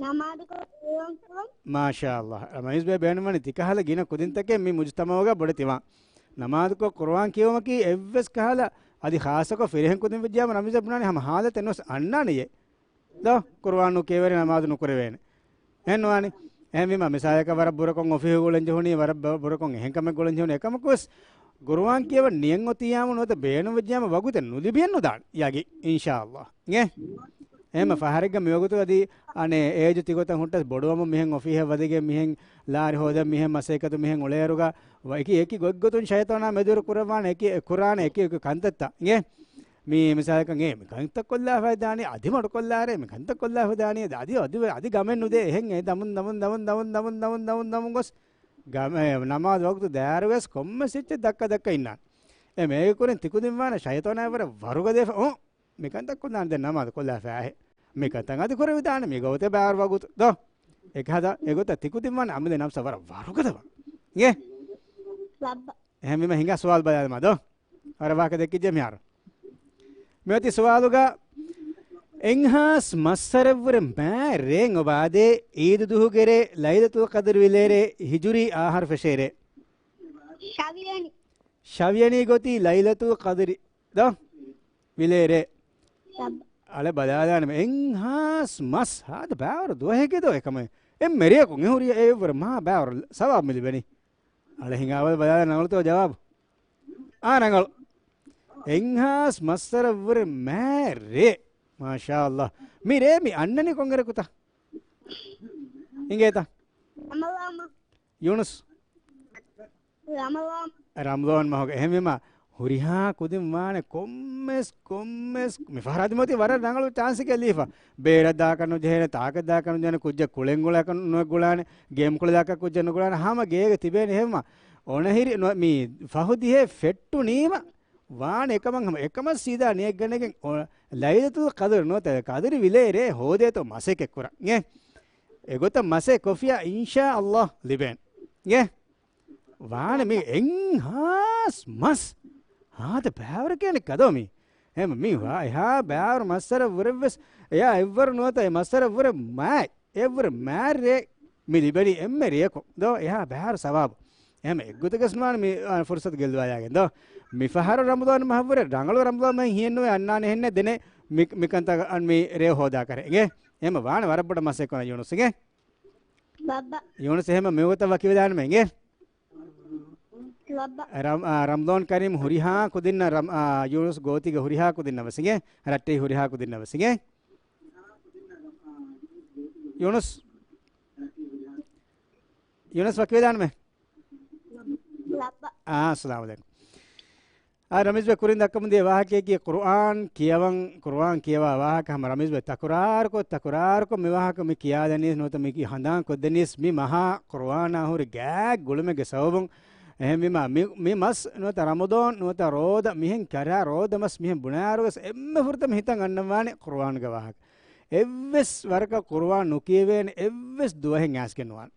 ނަމާދުކޮށް ޤުރުއާން ކިޔުން. މާޝާﷲ. ރަމީޒް ބޭ ބޭނުންވަނީ ތިކަހަލަ ގިނަ ކުދިންތަކެއް މި މުޖުތަމަޢުގަ ބޮޑެތިވާން. ނަމާދުކޮށް ޤުރުއާން ކިޔުމަކީ އެއްވެސް ކަހަލަ އަދި ޚާއްޞަކޮށް ފިރިހެން ކުދިން ވެއްޖާމަ ރަމީޒް ބޭ ބުނާނީ ހަމަ ހާލަތެއް ނުވެސް އަންނާނެޔޭ. ދޯ، ޤުރުއާން ނުކިޔެވޭނެ ނަމާދު ނުކުރެވޭނެ. އެހެން ނުވާނެ. އެހެންވީމަ މިސާލަކަށް ވަރަށް ބުރަކޮށް އޮފީހު ގުޅެން ޖެހުނީ، ވަރަށް ބަ-، ބުރަކޮށް އެހެން ކަމެއް ގުޅެން ޖެހުނީ އެކަމަކުވެސް ޤުރުއާން ކިޔަވަން ނިޔަތް އޮތިއްޔާމު ނުވަތަ ބޭނުންވެއްޖިއްޔާމު ވަގުތެއް ނުލިބިއެއް ނުދާނެ ޔަގީން އިންޝާﷲ. އިނގޭ؟ އެހެންމަ ފަހަރެއްގަ މިވަގުތު އަދި އަނެއް އޭޖު ތިގޮތަށް ހުއްޓަސް ބޮޑުވަމުން މިހެން އޮފީހަށް ވަދެގެން މިހެން ލާރި ހޯދަން މިހެން މަސައްކަތު މިހެން އުޅޭއިރުގަ އެކި އެކި ގޮތްގޮތުން ޝައިޠާނާ މެދުވެރި ކުރައްވާނެ އެކި ކުރާނެ އެކި އެކި ކަންތައްތައް. އިނގޭ؟ މި މިސާލަކަށް އޭ މި ކަންތައް ކޮށްލާފައި ދާނީ އަދި މަޑުކޮށްލާރޭ މި ކަންތައް ކޮށްލާފަ ދާނީ އަދި އަދި އަދި ގަމެއް ނުދޭ އެހެން އެ ދަމުން ދަމުން ދަމުން ދަމުން ދަމުން ދަމުން ދަމުން ދަމުން ގޮސް ގަމެ ނަމާދު ވަގުތު ދާއިރުވެސް ކޮންމެސް އެއްޗެއް ދައްކަ ދައްކަ އިންނާނެ. އެ މޭގެ ކުރިން ތިކުދިން ވާނެ ޝައިޠާނާ ވަރަށް ވަރުގަދަވެފަ އު މިކަންތައް ކޮށްލާނެ ދެން ނަމާދު ކޮށްލާފައިހޭ. މިކަންތައް އަދި ކުރެވިދާނެ މި ގޮވަތެ ބާރު ވަގުތު ދޯ. އެކަހަދާ އެގޮތަށް ތިކުދިންވާނެ އަމިއްލަ ނަފްސަށް ވަރަށް ވަރުގަދަވާ. އިނގޭ؟ ލައްބަ. އެހެންވީމަ ހިނގާ ސުވާލު ބަލާލަމާ ދޯ. ވަރަށް ވާހަކަ ދެއްކިއްޖެ މިހާރު. މިއޮތީ ސުވާލުގަ އެއްހާސް މައްސަރަށްވުރެ މާ ރޭން އޮބާދޭ އީދު ދުހުގެ ރޭ ލައިލަތުލް ޤަދްރި ވިލޭ ރޭ ހިޖުރީ އާހަރު ފެށޭ ރޭ. ޝަވިޔަނި. ޝަވިޔަނީ ގޮތީ ލައިލަތުލް ޤަދްރި ދޯ؟ ވިލޭރޭ. އަޅެ ބަލާލާނަމޭ އެއްހާސް މަސް ހާދަ ބާވަރު ދުވަހެކޭ ދޯ އެކަމެއް. އެންމެ ރެޔަކުން އެ ހުރި އެއްވަރު މާ ބާވަރު ސަވާބު މި ލިބެނީ. އަޅެ ހިނގާ ބަލާލާ ނަގަޅުތޯ ޖަވާބު؟ އާ ނަގަޅު. އެއްހާސް މައްސަރަށްވުރެ މާ ރޭ. މާޝާﷲ. މި ރޭ މި އަންނަނީ ކޮންއިރަކުތަ؟ އިނގޭތަ؟ ރަމަޟާން މަ-، ޔޫނުސް. ރަމަޟާން. ރަމަޟާން މަހުގަ. އެހެންވީމަ ހުރިހާ ކުދިން ވާނެ ކޮންމެސް، ކޮންމެސް މި ފަހަރަށް އަދި މިއޮތީ ވަރަށް ރަނގަޅު ޗާންސެކޭ ލީފަ. ބޭރަށް ދާކަށް ނުޖެހޭނެ، ތާކަށް ދާކަށް ނުޖެހޭނެ، ކުއްޖެއް ކުޅެން ގުޅާކަށް ނުގުޅާނެ، ގޭމް ކުޅަދާކަށް ކުއްޖެއް ނުގުޅާނެ، ހަމަ ގޭގަ ތިބޭނެ. އެހެންވީމަ އޮނަހިރި ނު-، މި ފަހު ދިހައެއް ފެއްޓުނީމަ ވާނެ އެކަމަށް ހަމަ އެކަމަށް ސީދާ ނިޔަތް ގަނެގެން އޮ-، ލައިލަތުލް ޤަދްރު ނުވަތަ ޤަދްރި ވިލޭ ރޭ ހޯދޭތޯ މަސައްކަތް ކުރަން. އެ، އެގޮތަށް މަސައްކަތް ކޮށްފިއްޔާ އިންޝާﷲ ލިބޭނެ. އެ، ވާނެ މި އެއްހާސް މަސް ހާދަ ބާވަރަކޭ ކަދޯ މީ. އެ މީ ވާ އެހާ ބާވަރު މައްސަރަށްވުރެވެސް އެޔާ އެއްވަރު ނުވަތަ އެ މައްސަރަށްވުރެ މާތް. އެއްވަރު މާތް ރޭ މި ލިބެނީ އެންމެ ރެޔަކު ދޯ އެހާ ބާރު ސަވާބު. އެހެން އެއްގޮތަކަސް ނުވާނެ މި، އާ، ފުރުސަތު ގެއްލުވާލާގެން ދޯ. މި ފަހަރު ރަމަޟާން މަހަށްވުރެ ރަނގަޅު ރަމަޟާން މަހެއް ހިއެއްނުވޭ އަންނާނެ ހެންނެ ދެނެ މި، މިކަންތައް އަން މި ރޭ ހޯދާކަށް އިނގޭ. އެހެން ވާނެ ވަރަށް ބޮޑަށް މަސައްކަތް ކުރަން ޔޫނުސް އިނގޭ. ބައްބަ. ޔޫނުސް އެހެން މިވަގުތަށް ވަކިވެދާނަމޭ އިނގޭ. ރަމް-، އާ، ރަމްޟާން ކަރީމް ހުރިހާ ކުދިންނަށް ރަމް-، އާ، ޔޫނުސް ގޯތީގެ ހުރިހާ ކުދިންނަށް ވެސް އިނގޭ. ރައްޓެހި ހުރިހާ ކުދިންނަށް ވެސް އިނގޭ. ޔޫނުސް. ޔޫނުސް ވަކިވެދާނަމޭ. އާ، އައްސަލާމު ޢަލައިކުމް. އާ، ރަމީޒް ބެ ކުރިން ދައްކަމުން ދިޔަ ވާހަކައަކީ ޤުރުއާން ކިޔަވަން، ޤުރުއާން ކިޔަވާ ވާހަކަ ހަމަ ރަމީޒް ބެ ތަކުރާރުކޮށް، ތަކުރާރުކޮށް މި ވާހަކަ މި ކިޔާލަނީސް ނުވަތަ މި ކި-، ހަނދާން ކޮށްދެނީސް މި މަހާ ޤުރުއާނާ ހުރި ގާތް ގުޅުމެއްގެ ސަބަބުން. އެހެންވީމާ މި، މި މަސް ނުވަތަ ރަމަޟާން ނުވަތަ ރޯދަ މިހެން ކަރާ ރޯދަ މަސް މިހެން ބުނާއިރުވެސް އެންމެ ފުރަތަމަ ހިތަށް އަންނަންވާނެ ޤުރުއާންގެ ވާހަކަ. އެއްވެސް ވަރަކަށް ޤުރުއާން ނުކިޔެވޭނެ އެއްވެސް ދުވަހެއް އައިސްގެން ނުވާނެ.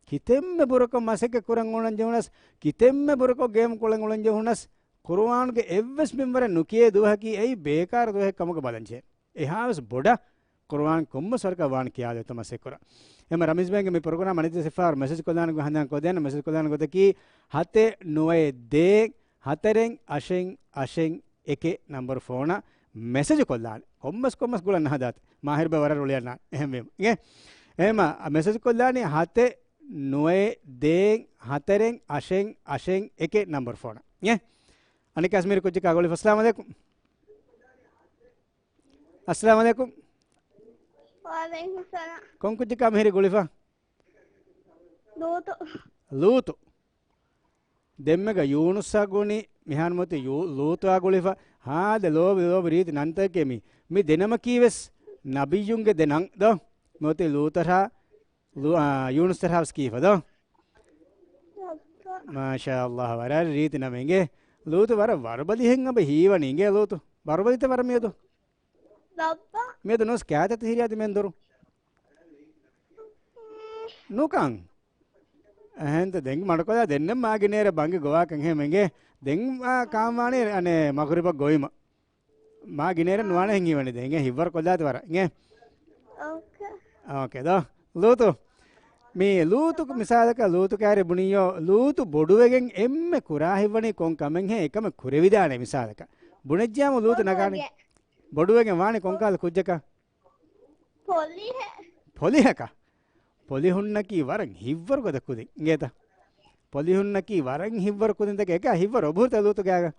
ކިތަންމެ ބުރަކޮށް މަސައްކަތް ކުރަން އުޅަން ޖެހުނަސް، ކިތަންމެ ބުރަކޮށް ގޭމް ކުޅަން އުޅަން ޖެހުނަސް، ޤުރުއާންގެ އެއްވެސް މިންވަރެއް ނުކިޔޭ ދުވަހަކީ އެއީ ބޭކާރު ދުވަހެއް ކަމުގަ ބަލަންޖެހޭ. އެހާވެސް ބޮޑަށް ޤުރުއާން ކޮންމެސް ވަރަކަށް ވާން ކިޔާލެވޭތޯ މަސައްކަތްކުރާ. އެމަ ރަމީޒް ބޭގެ މި ޕްރޮގްރާމް އަނެއް ދުވަސް ފާރު މެސެޖް ކޮށްލާނެ ގޮތް ހަނދާން ކޮށްދޭން. މެސެޖް ކޮށްލާނެ ގޮތަކީ ހަތެއް ނުވައެއް ދޭއް ހަތަރެއް އަށެއް އަށެއް އެކެއް ނަންބަރު ފޯނަށް މެސެޖު ކޮށްލާނެ. ކޮންމެސް ކޮންމެސް ގުޅަން ނަހަދާތި. މާހިރު ބޭ ވަރަށް ރުޅިއަންނާނެ. އެހެންވީމަ. އިނގޭ؟ އެހެމަ މެސެޖް ކޮށްލާނީ ހަތެއް ނުވައެއް ދޭއް ހަތަރެއް އަށެއް އަށެއް އެކެއް ނަންބަރު ފޯނަށް. އިނގޭ؟ އަނެއްކާސް މިހިރީ ކުއްޖަކާ ގުޅިފަ. އައްސަލާމު ޢަލައިކުމް. އައްސަލާމު ޢަލައިކުމް. ވަޢަލައިކުމް ސަލާމް. ކޮން ކުއްޖަކާ މިހިރީ ގުޅިފަ؟ ލޫޠު. ލޫޠު. ދެންމެގަ ޔޫނުސްއާ ގުޅުނީ، މިހާރު މިއޮތީ ޔޫ-، ލޫޠުއާ ގުޅިފަ. ހާދަ ލޯބި ލޯބި ރީތި ނަންތަކެއް މީ. މި ދެނަމަކީވެސް ނަބިއްޔުންގެ ދެ ނަން ދޯ؟ މިއޮތީ ލޫޠަށާ، ލޫ-، އާ، ޔޫނުސްއަށާވެސް ކީފަ ދޯ؟ މާޝާﷲ، ވަރަށް ރީތި ނަމެއް އިނގޭ. ލޫޠު ވަރަށް ވަރުބަލިހެން އެބަ ހީވަނީ އިނގޭ ލޫޠު. ވަރުބަލިތަ ވަރަށް މިއަދު؟ ބައްޕަ. މިއަދު ނުވެސް ކާތަތި ހިރިއަދި މެންދުރު. ނުކަން. އެހެންތަ ދެން މަޑުކޮލާ ދެންނެ މާގިނޭރެ ބަންގި ގޮވާކަން ހެމެނގޭ. ދެން އާ ކާންވާނީ އަނެ މަޣުރިބަށް ގޮވީމަ. މާ ގިނޭރެއް ނުވާނެ ހެން ހީވަނީ ދެން. އެ ހިއްވަރު ކޮށްލާތި ވަރަށް. އިނގޭ؟ އޯކޭ. އޯކޭ ދޯ. ލޫޠު. މި ލޫޠު މިސާލަކަށް ލޫޠު ކާރި ބުނިއްޔޯ، ލޫޠު ބޮޑުވެގެން އެންމެ ކުރާ ހިތްވަނީ ކޮން ކަމެއްހޭ އެކަމެއް ކުރެވިދާނެ މިސާލަކަށް. ބުނެއްޖިއްޔާމު ލޫޠު ނަގާނެ. ބޮޑުވެގެން. ބޮޑުވެގެން ވާނެ ކޮންކަހަލަ ކުއްޖަކަށް؟ ޕޮލިހެއް. ޕޮލިހަކަށް. ޕޮލިހުންނަކީ ވަރަށް ހިތްވަރު ގަދަ ކުދިން. އިނގޭތަ؟ ޕޮލިހުންނަކީ ވަރަށް ހިތްވަރު ކުދިންތަކެއް. އެކަ ހިތްވަރު އޮބުހުރިތަ ލޫޠު ގާގަ؟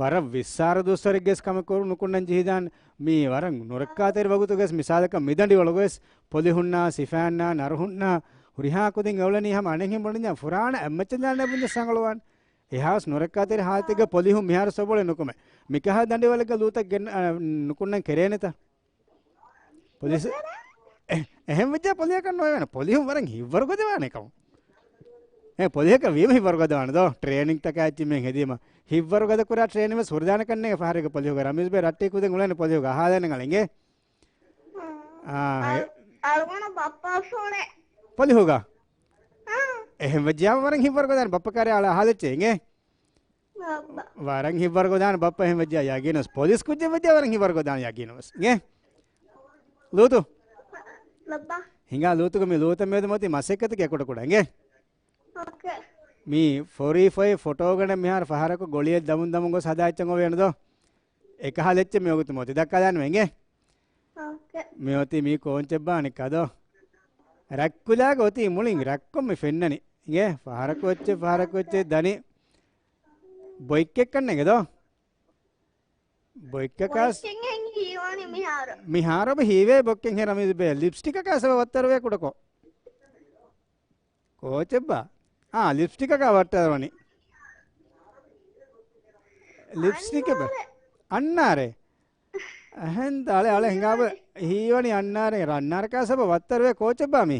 ވަރަށް ވިއްސާރަ ދުވަސްވަރެއްގެސް ކަމެއް ކުރު ނުކުންނަން ޖެހިދާނެ. މީ ވަރަށް ނުރައްކާތެރި ވަގުތުގެސް މިސާލަކަށް މިދަނޑިވަޅުގަވެސް ޕޮލިހުންނާ، ސިފައިންނާ، ނަރުހުންނާ ހުރިހާ ކުދިން އެއުޅެނީ ހަމަ އަނެއްހެން ބުނަންޏާ ފުރާނަ އެއްމައްޗަށް ދާން ނެބުންޖެ ސަނގަޅުވާން. އެހާސް ނުރައްކާތެރި ހާލަތެއްގަ ޕޮލިހުން މިހާރު ސޮބޮޅެ ނުކުމެ. މިކަހަލަ ދަނޑިވަޅެއްގަ ލޫޠަށް ގެން-، އަ، ނުކުންނަން ކެރޭނެތަ؟ ޕޮލިސް އެ-، އެހެން ވެއްޖާ ޕޮލިހަކަށް ނުވެވޭނެ. ޕޮލިހުން ވަރަށް ހިތްވަރު ގަދަވާނެ ކަމު. އެ ޕޮލިހަކަށް ވީމަ ހިތްވަރު ގަދަވާނެ ދޯ. ޓްރޭނިންތަކާ އެއްޗި މެން ހެދީމަ. ހިތްވަރު ގަދަ ކުރާ ޓްރޭނިން ވެސް ހުރިދާނެ ކަންނޭނގެ ފަހަރެއްގަ ޕޮލިހުގަ. ރަމީޒް ބޭ ރައްޓެހި ކުދިން އުޅޭނެ ޕޮލިހުގަ އަހާލެން އަޅެނގެ. އާ، ހެ-، އަޅުގަނޑަށް ބައްޕަ އަސް އުޅޭ. ޕޮލިހުގަ؟ އާ. އެހެން ވެއްޖިއްޔާމަ ވަރަށް ހިތްވަރު ގަދަވާނެ ބައްޕަ ކާރި އަޅާ އަހާލެއްޗޭ އިނގޭ. ވަރަށް ހިތްވަރު ގޮދާނެ ބައްޕަ އެހެން ވެއްޖާ ޔަގީނުވެސް. ޕޮލިސް ކުއްޖެއް ވެއްޖާ ވަރަށް ހިތްވަރު ގޮދާނެ ޔަގީނުވެސް. އިނގޭ؟ ލޫޠު. ހިނގާ ލޫޠުގެ މި ލޫޠަށް މިއަދު މިއޮތީ މަސައްކަތަކީ ކުޑަކުޑަ. އިނގޭ؟ މީ ފޮރީ ފޮއި ފޮޓޯގަނޑެއް މިހާރު ފަހަރަކު ގޮޅިއެއް ދަމުން ދަމުން ގޮސް ހަދާ އެއްޗެއް އޮވޭނެ ދޯ. އެކަހަލަ އެއްޗެއް މިވަގުތު މިއޮތީ ދައްކާލާނަމޭ. އިނގޭ؟ މިއޮތީ މީ ކޯންޗެއްބާ ނިކަދޯ. ރަތްކުލާގަ އޮތީ މުޅިން ރަތްކޮށް މި ފެންނަނީ. އިނގޭ؟ ފަހަރަކު އެއްޗެއް ފަހަރަކު އެއްޗެއް ދަނީ. ބޮއްކެއްކަން ނޭނގެ ދޯ. ބޮއްކަކާސް. ބޮއްކެއްހެން ހީވަނީ މިހާރު. މިހާރު އޮބަ ހީވޭ ބޮއްކެއްހެން ރަމީޒް ބޭ. ލިޕްސްޓިކަކާސް އޮބަ ވައްތަރުވޭ ކުޑަކޮށް. ކޯޗެއްބާ؟ އާ، ލިޕްސްޓިކަކާ ވައްޓަރުވަނީ. ލިޕްސްޓިކެއްބާ؟ އަންނާރެ. އަންނާރެ. އަހެން ދާ އަޅެ، އަޅެ ހިނގާބަ ހީވަނީ އަންނާރެ. އަންނާރަކާސް އޮބަ ވައްތަރުވޭ ކޯޗެއްބާ މީ؟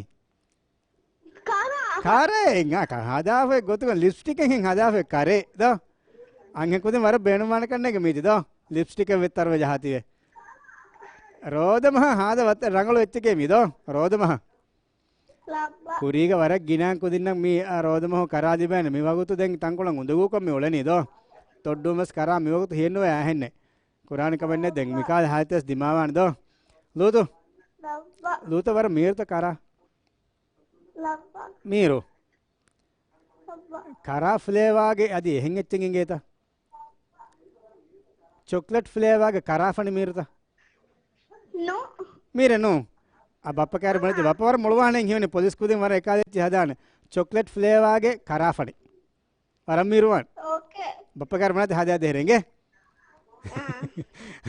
ކަރާ. ކަރޭ، އެނގާ، ކަ-، ހަދާފައި ގޮތުގަ ލިޕްސްޓިކެއްހެން ހަދާފައި ކަރޭ ދޯ. އަންހެން ކުދިން ވަރަށް ބޭނުންވާނެ ކަންނޭނގެ މީތި ދޯ. ލިޕްސްޓިކެއް ވެއްތަރުވެ ޖަހާތީވެ. ރޯދަމަހަށް ހާދަ ވައްތަ ރަނގަޅު އެއްޗެކޭ މީ ދޯ. ރޯދަމަހަށް. ކުރީގަ ވަރަށް ގިނައިން ކުދިންނަށް މީ، އާ، ރޯދަމަހު ކަރާ ލިބޭނެ. މި ވަގުތު ދެން ތަންކޮޅަށް އުނދަގޫކޮށް މި އުޅެނީ ދޯ. ތޮއްޑޫމަސް ކަރާ މި ވަގުތު ހިއެއްނުވޭ އަހެންނެއް. ކުރާނެ ކަމެއްނެއް ދެން މިކާލަ ހާލަތެއް ދިމާވާނެ ދޯ. ލޫޠު. ލޫޠަށް ވަރަށް މީރުތަ ކަރާ؟ މީރު. ކަރާ ފްލޭވާގެ އަދި އެހެން އެއްޗެއް އިނގޭތަ؟ ޗޮކްލެޓް ފްލޭވާގެ ކަރާފަނި މީރުތަ؟ ނޫ. މީރެއް ނޫ. އަ، ބައްޕަ ކާރި ބުނެދި، ބައްޕަ ވަރަށް މޮޅުވާނެ ހިވަނީ ޕޮލިސް ކުދިން ވަރަށް އެކާލެއްޗި ހަދާނެ. ޗޮކްލެޓް ފްލޭވާގެ ކަރާފަނި. ވަރަށް މީރުވާން. އޯކޭ. ބައްޕަ ކާރި ބުނެދި ހަދާދޭ ހެރެނގެ.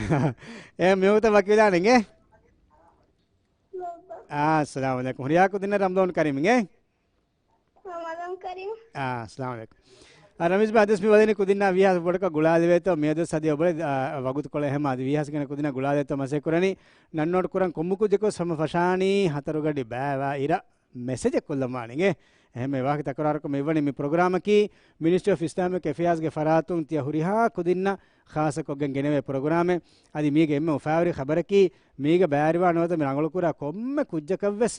އާ. އޭ މިއުތަ ވަކިވެލާނެނގެ. އާ، އައްސަލާމު ޢަލައިކުމް. ހުރިހާ ކުދިންނަށް ރަމަޟާން ކަރީމް އިނގޭ. ރަމަޟާން ކަރީމް. އާ، އައްސަލާމު ޢަލައިކުމް. އާ، ރަމީޒް ބާ، އަދިވެސް މި ވަދެނީ ކުދިންނާ ވީހާސް ބޮޑަކަށް ގުޅާލެވޭތޯ، މިއަދުވެސް އަދި އޮބަޅެ، އާ، ވަގުތުކޮޅެއް ހަމަ އަދި ވީހާސް ގިނަ ކުދިންނާ ގުޅާލެވޭތޯ މަސައްކަތް ކުރަނީ. ނަންނޯޓް ކުރަން ކޮންމެ ކުއްޖަކުވެސް ހަމަ ފަށާނީ ހަތަރު ގަޑި ބައިވާ އިރަށް މެސެޖެއް ކޮށްލަމާނެ އިނގޭ. އެހެން ވާހަކަ ތަކުރާރުކޮށް މިވަނީ މި ޕްރޮގްރާމަކީ މިނިސްޓްރީ އޮފް އިސްލާމިކް އެފެއާޒްގެ ފަރާތުން ތިޔަ ހުރިހާ ކުދިންނަށް ޚާއްޞަކޮށްގެން ގެނެވޭ ޕްރޮގްރާމެއް. އަދި މީގެ އެންމެ އުފާވެރި ޚަބަރަކީ މީގަ ބައިވެރިވާ ނުވަތަ މި ރަނގަޅުކުރާ ކޮންމެ ކުއްޖަކަށްވެސް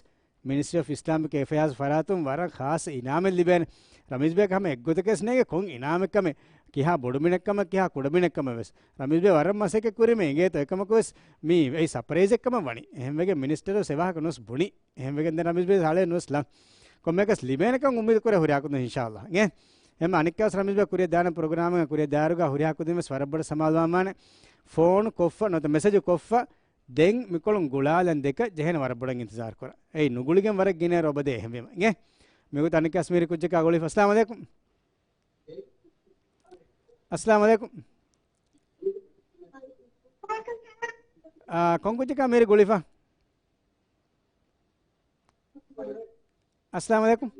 މިނިސްޓްރީ އޮފް އިސްލާމިކް އެފެއާޒް ފަރާތުން ވަރަށް ޚާއްޞަ އިނާމެއް ލިބޭނެ. ރަމީޒް ބޭގަ ހަމަ އެއްގޮތަކަށް ނޭނގެ ކޮން އިނާމެއްކަމެއް ކިހާ ބޮޑުމިނެއްކަމަށް ކިހާ ކުޑަމިނެއްކަމަށް ވެސް ރަމީޒް ބޭ ވަރަށް މަސައްކަތް ކުރީމޭ އިނގޭތޯ. އެކަމަކު ވެސް މީ އެއީ ސަޕްރައިޒެއްކަމަށް ވަނީ. އެހެންވެގެން މިނިސްޓަރު ވެސް އެވާހަކަ ނުވެސް ބުނީ. އެހެންވެގެން ދެން ރަމީޒް ބޭ ހަޅޭ ނުވެސް ލަން. ކޮންމެއަކަސް ލިބޭނެކަން އުއްމީދު ކުރޭ ހުރިހާ ކުދިން އިންޝާﷲ. އެ އެހެން އަނެއްކާވެސް ރަމީޒް ބޭ ކުރިއަށް ދާނެ ޕްރޮގްރާމެއް ކުރިއަށް ދާއިރުގަ ހުރިހާ ކުދިން ވެސް ވަރަށް ބޮޑަށް ސަމާލުވާން ވާނެ. ފޯނު ކޮށްފަ ނުވަތަ މެސެޖު ކޮށްފަ ދެން މިކޮޅުން ގުޅާލަން ދެކަށް ޖެހޭނެ ވަރަށް ބޮޑަށް އިންތިޒާރު ކުރަން. އެއީ ނުގުޅިގެން ވަރަށް ގިނަ ރޮބަދޭ އެހެންވީމަ. އިނގޭ؟ މިގޮތަށް އަނެއްކާސް މީރި ކުއްޖަކާ ގުޅިފަ. އައްސަލާމު ޢަލައިކުމް. އައްސަލާމު ޢަލައިކުމް. އާ، ކޮން ކުއްޖަކާ މީރި ގުޅިފަ؟ އައްސަލާމު ޢަލައިކުމް.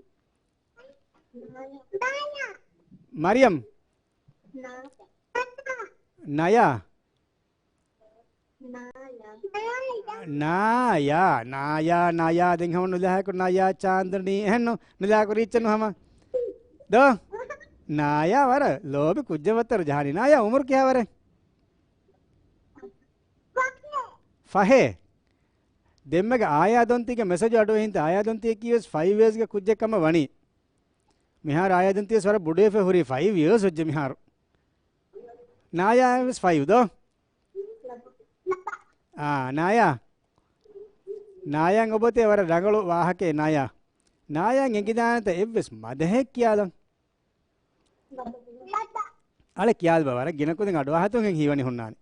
މަރިޔަމް. ނަޔާ. ނާޔާ، ނާޔާ، ނާޔާ، ދެން ހަމަ ނުލާހަކު ނާޔާ ޗާންދަނީ. އެހެންނު، ނުލާކު ރީއްޗެއްނު ހަމަ. ދޯ؟ ނާޔާ ވަރަށް ލޯބި ކުއްޖެއް ވައްތަރު ޖަހާނީ. ނާޔާ އުމުރު ކިހާވަރެއް؟ ފަހެ. ދެންމެގަ އާޔާ ދޮންތީގެ މެސެޖު އަޑުއެހިންތަ؟ އާޔާ ދޮންތީ ކީވެސް ފައިވް އިޔާސްގެ ކުއްޖެއް ކަމަށް ވަނީ. މިހާރު އާޔާ ދޮންތީވެސް ވަރަށް ބޮޑުވެފަ ހުރީ ފައިވް އިޔާސް ވެއްޖެ މިހާރު. ނާޔާ ވެސް ފައިވް ދޯ؟ އާ، ނާޔާ. ނާޔާ އޮބޮތޭ ވަރަށް ރަނގަޅު ވާހަކައެއް ނާޔާ. ނާޔާ އެނގިދާނެތަ އެއްވެސް މަދަހެއް ކިޔާލަން؟ އަޅެ ކިޔާލަބަ ވަރަށް ގިނަ ކުދިން އަޑުއަހަތުން ހީވަނީ ހުންނާނެ.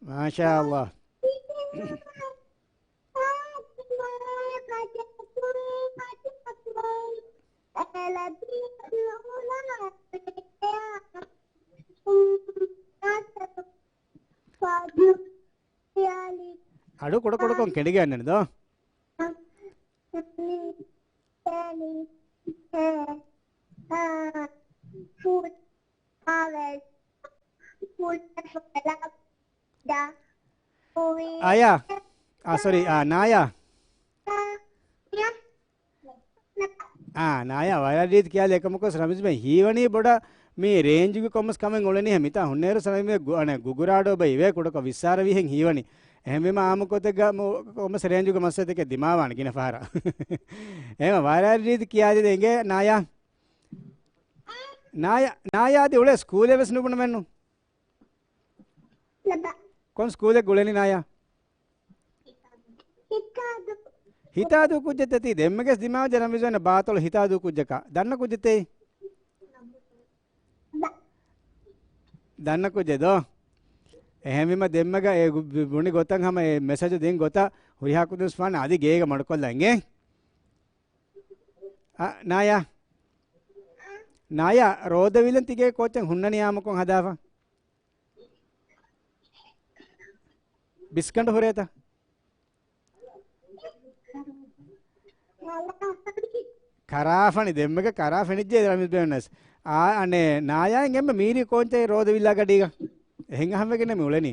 މާޝާﷲ. އަޑު ކުޑަކުޑަކޮށް ކެނޑިގެންނެން ދޯ. އާޔާ. އާ، ސޮރީ، އާ، ނާޔާ. އާ، ނާޔާ ވަރަށް ރީތި ކިޔާލި އެކަމަކު ރަމީޒް ބޭ ހީވަނީ ބޮޑަށް މި ރޭންޖުގެ ކޮންމެސް ކަމެއް އުޅެނީ މިތާ ހުންނޭރު ސަމީމް ގު-، އަނެ، ގުގުރާޑޯ ބައި ވޭ ކުޑަކޮށް ވިއްސާރަވިހެން ހީވަނީ. އެހެންވީމަ އާއްމު ގޮތެއްގަ މު-، ކޮންމެސް ރޭންޖުގެ މައްސަލަތަކެއް ދިމާވާނެ ގިނަ ފަހަރަށް. އެހެން ވަރަށް ރީތި ކިޔާލި އިނގޭ ނާޔާ. ނާޔާ، ނާޔާ އަދި އުޅޭ ސްކޫލެއް ވެސް ނުބުނަމެއްނު. ކޮން ސްކޫލެއް ގުޅެނީ ނާޔާ؟ ހިތާދޫ. ހިތާދޫ ކުއްޖެއްތަ ތީ؟ ދެންމެގެސް ދިމާވެއްޖެ ރަމީޒް ބޭ ބާތޮޅު ހިތާދޫ ކުއްޖަކާ. ދަންނަ ކުއްޖެއްތަ ތީ؟ ދަންނަ ކުއްޖެއް ދޯ؟ އެހެންވީމަ ދެންމެގަ އެ ގު-، ބި-، ބުނި ގޮތަށް ހަމަ އެ މެސެޖު ދިން ގޮތަށް ހުރިހާ ކުދިން ވެސް ފާން އަދި ގޭގަ މަޑުކޮށްލަން އިނގޭ. އަ، ނާޔާ. ނާޔާ، ރޯދަ ވިލަން ތިގޭ ކޯއްޗެއް ހުންނަނީ އާއްމުކޮށް ހަދާފަ؟ ބިސްގަނޑު ހުރޭތަ؟ ކަރާފަނި ދެންމެގަ ކަރާ ފެނިއްޖެ ރަމީޒް ބޭ ވެސް. އާ، އަނެއް ނާޔާއިން އެންމެ މީރި ކޯއްޗެއް ރޯދަ ވިލާ ގަޑީގަ. އެހެން އަހަންވެގެން މި އުޅެނީ.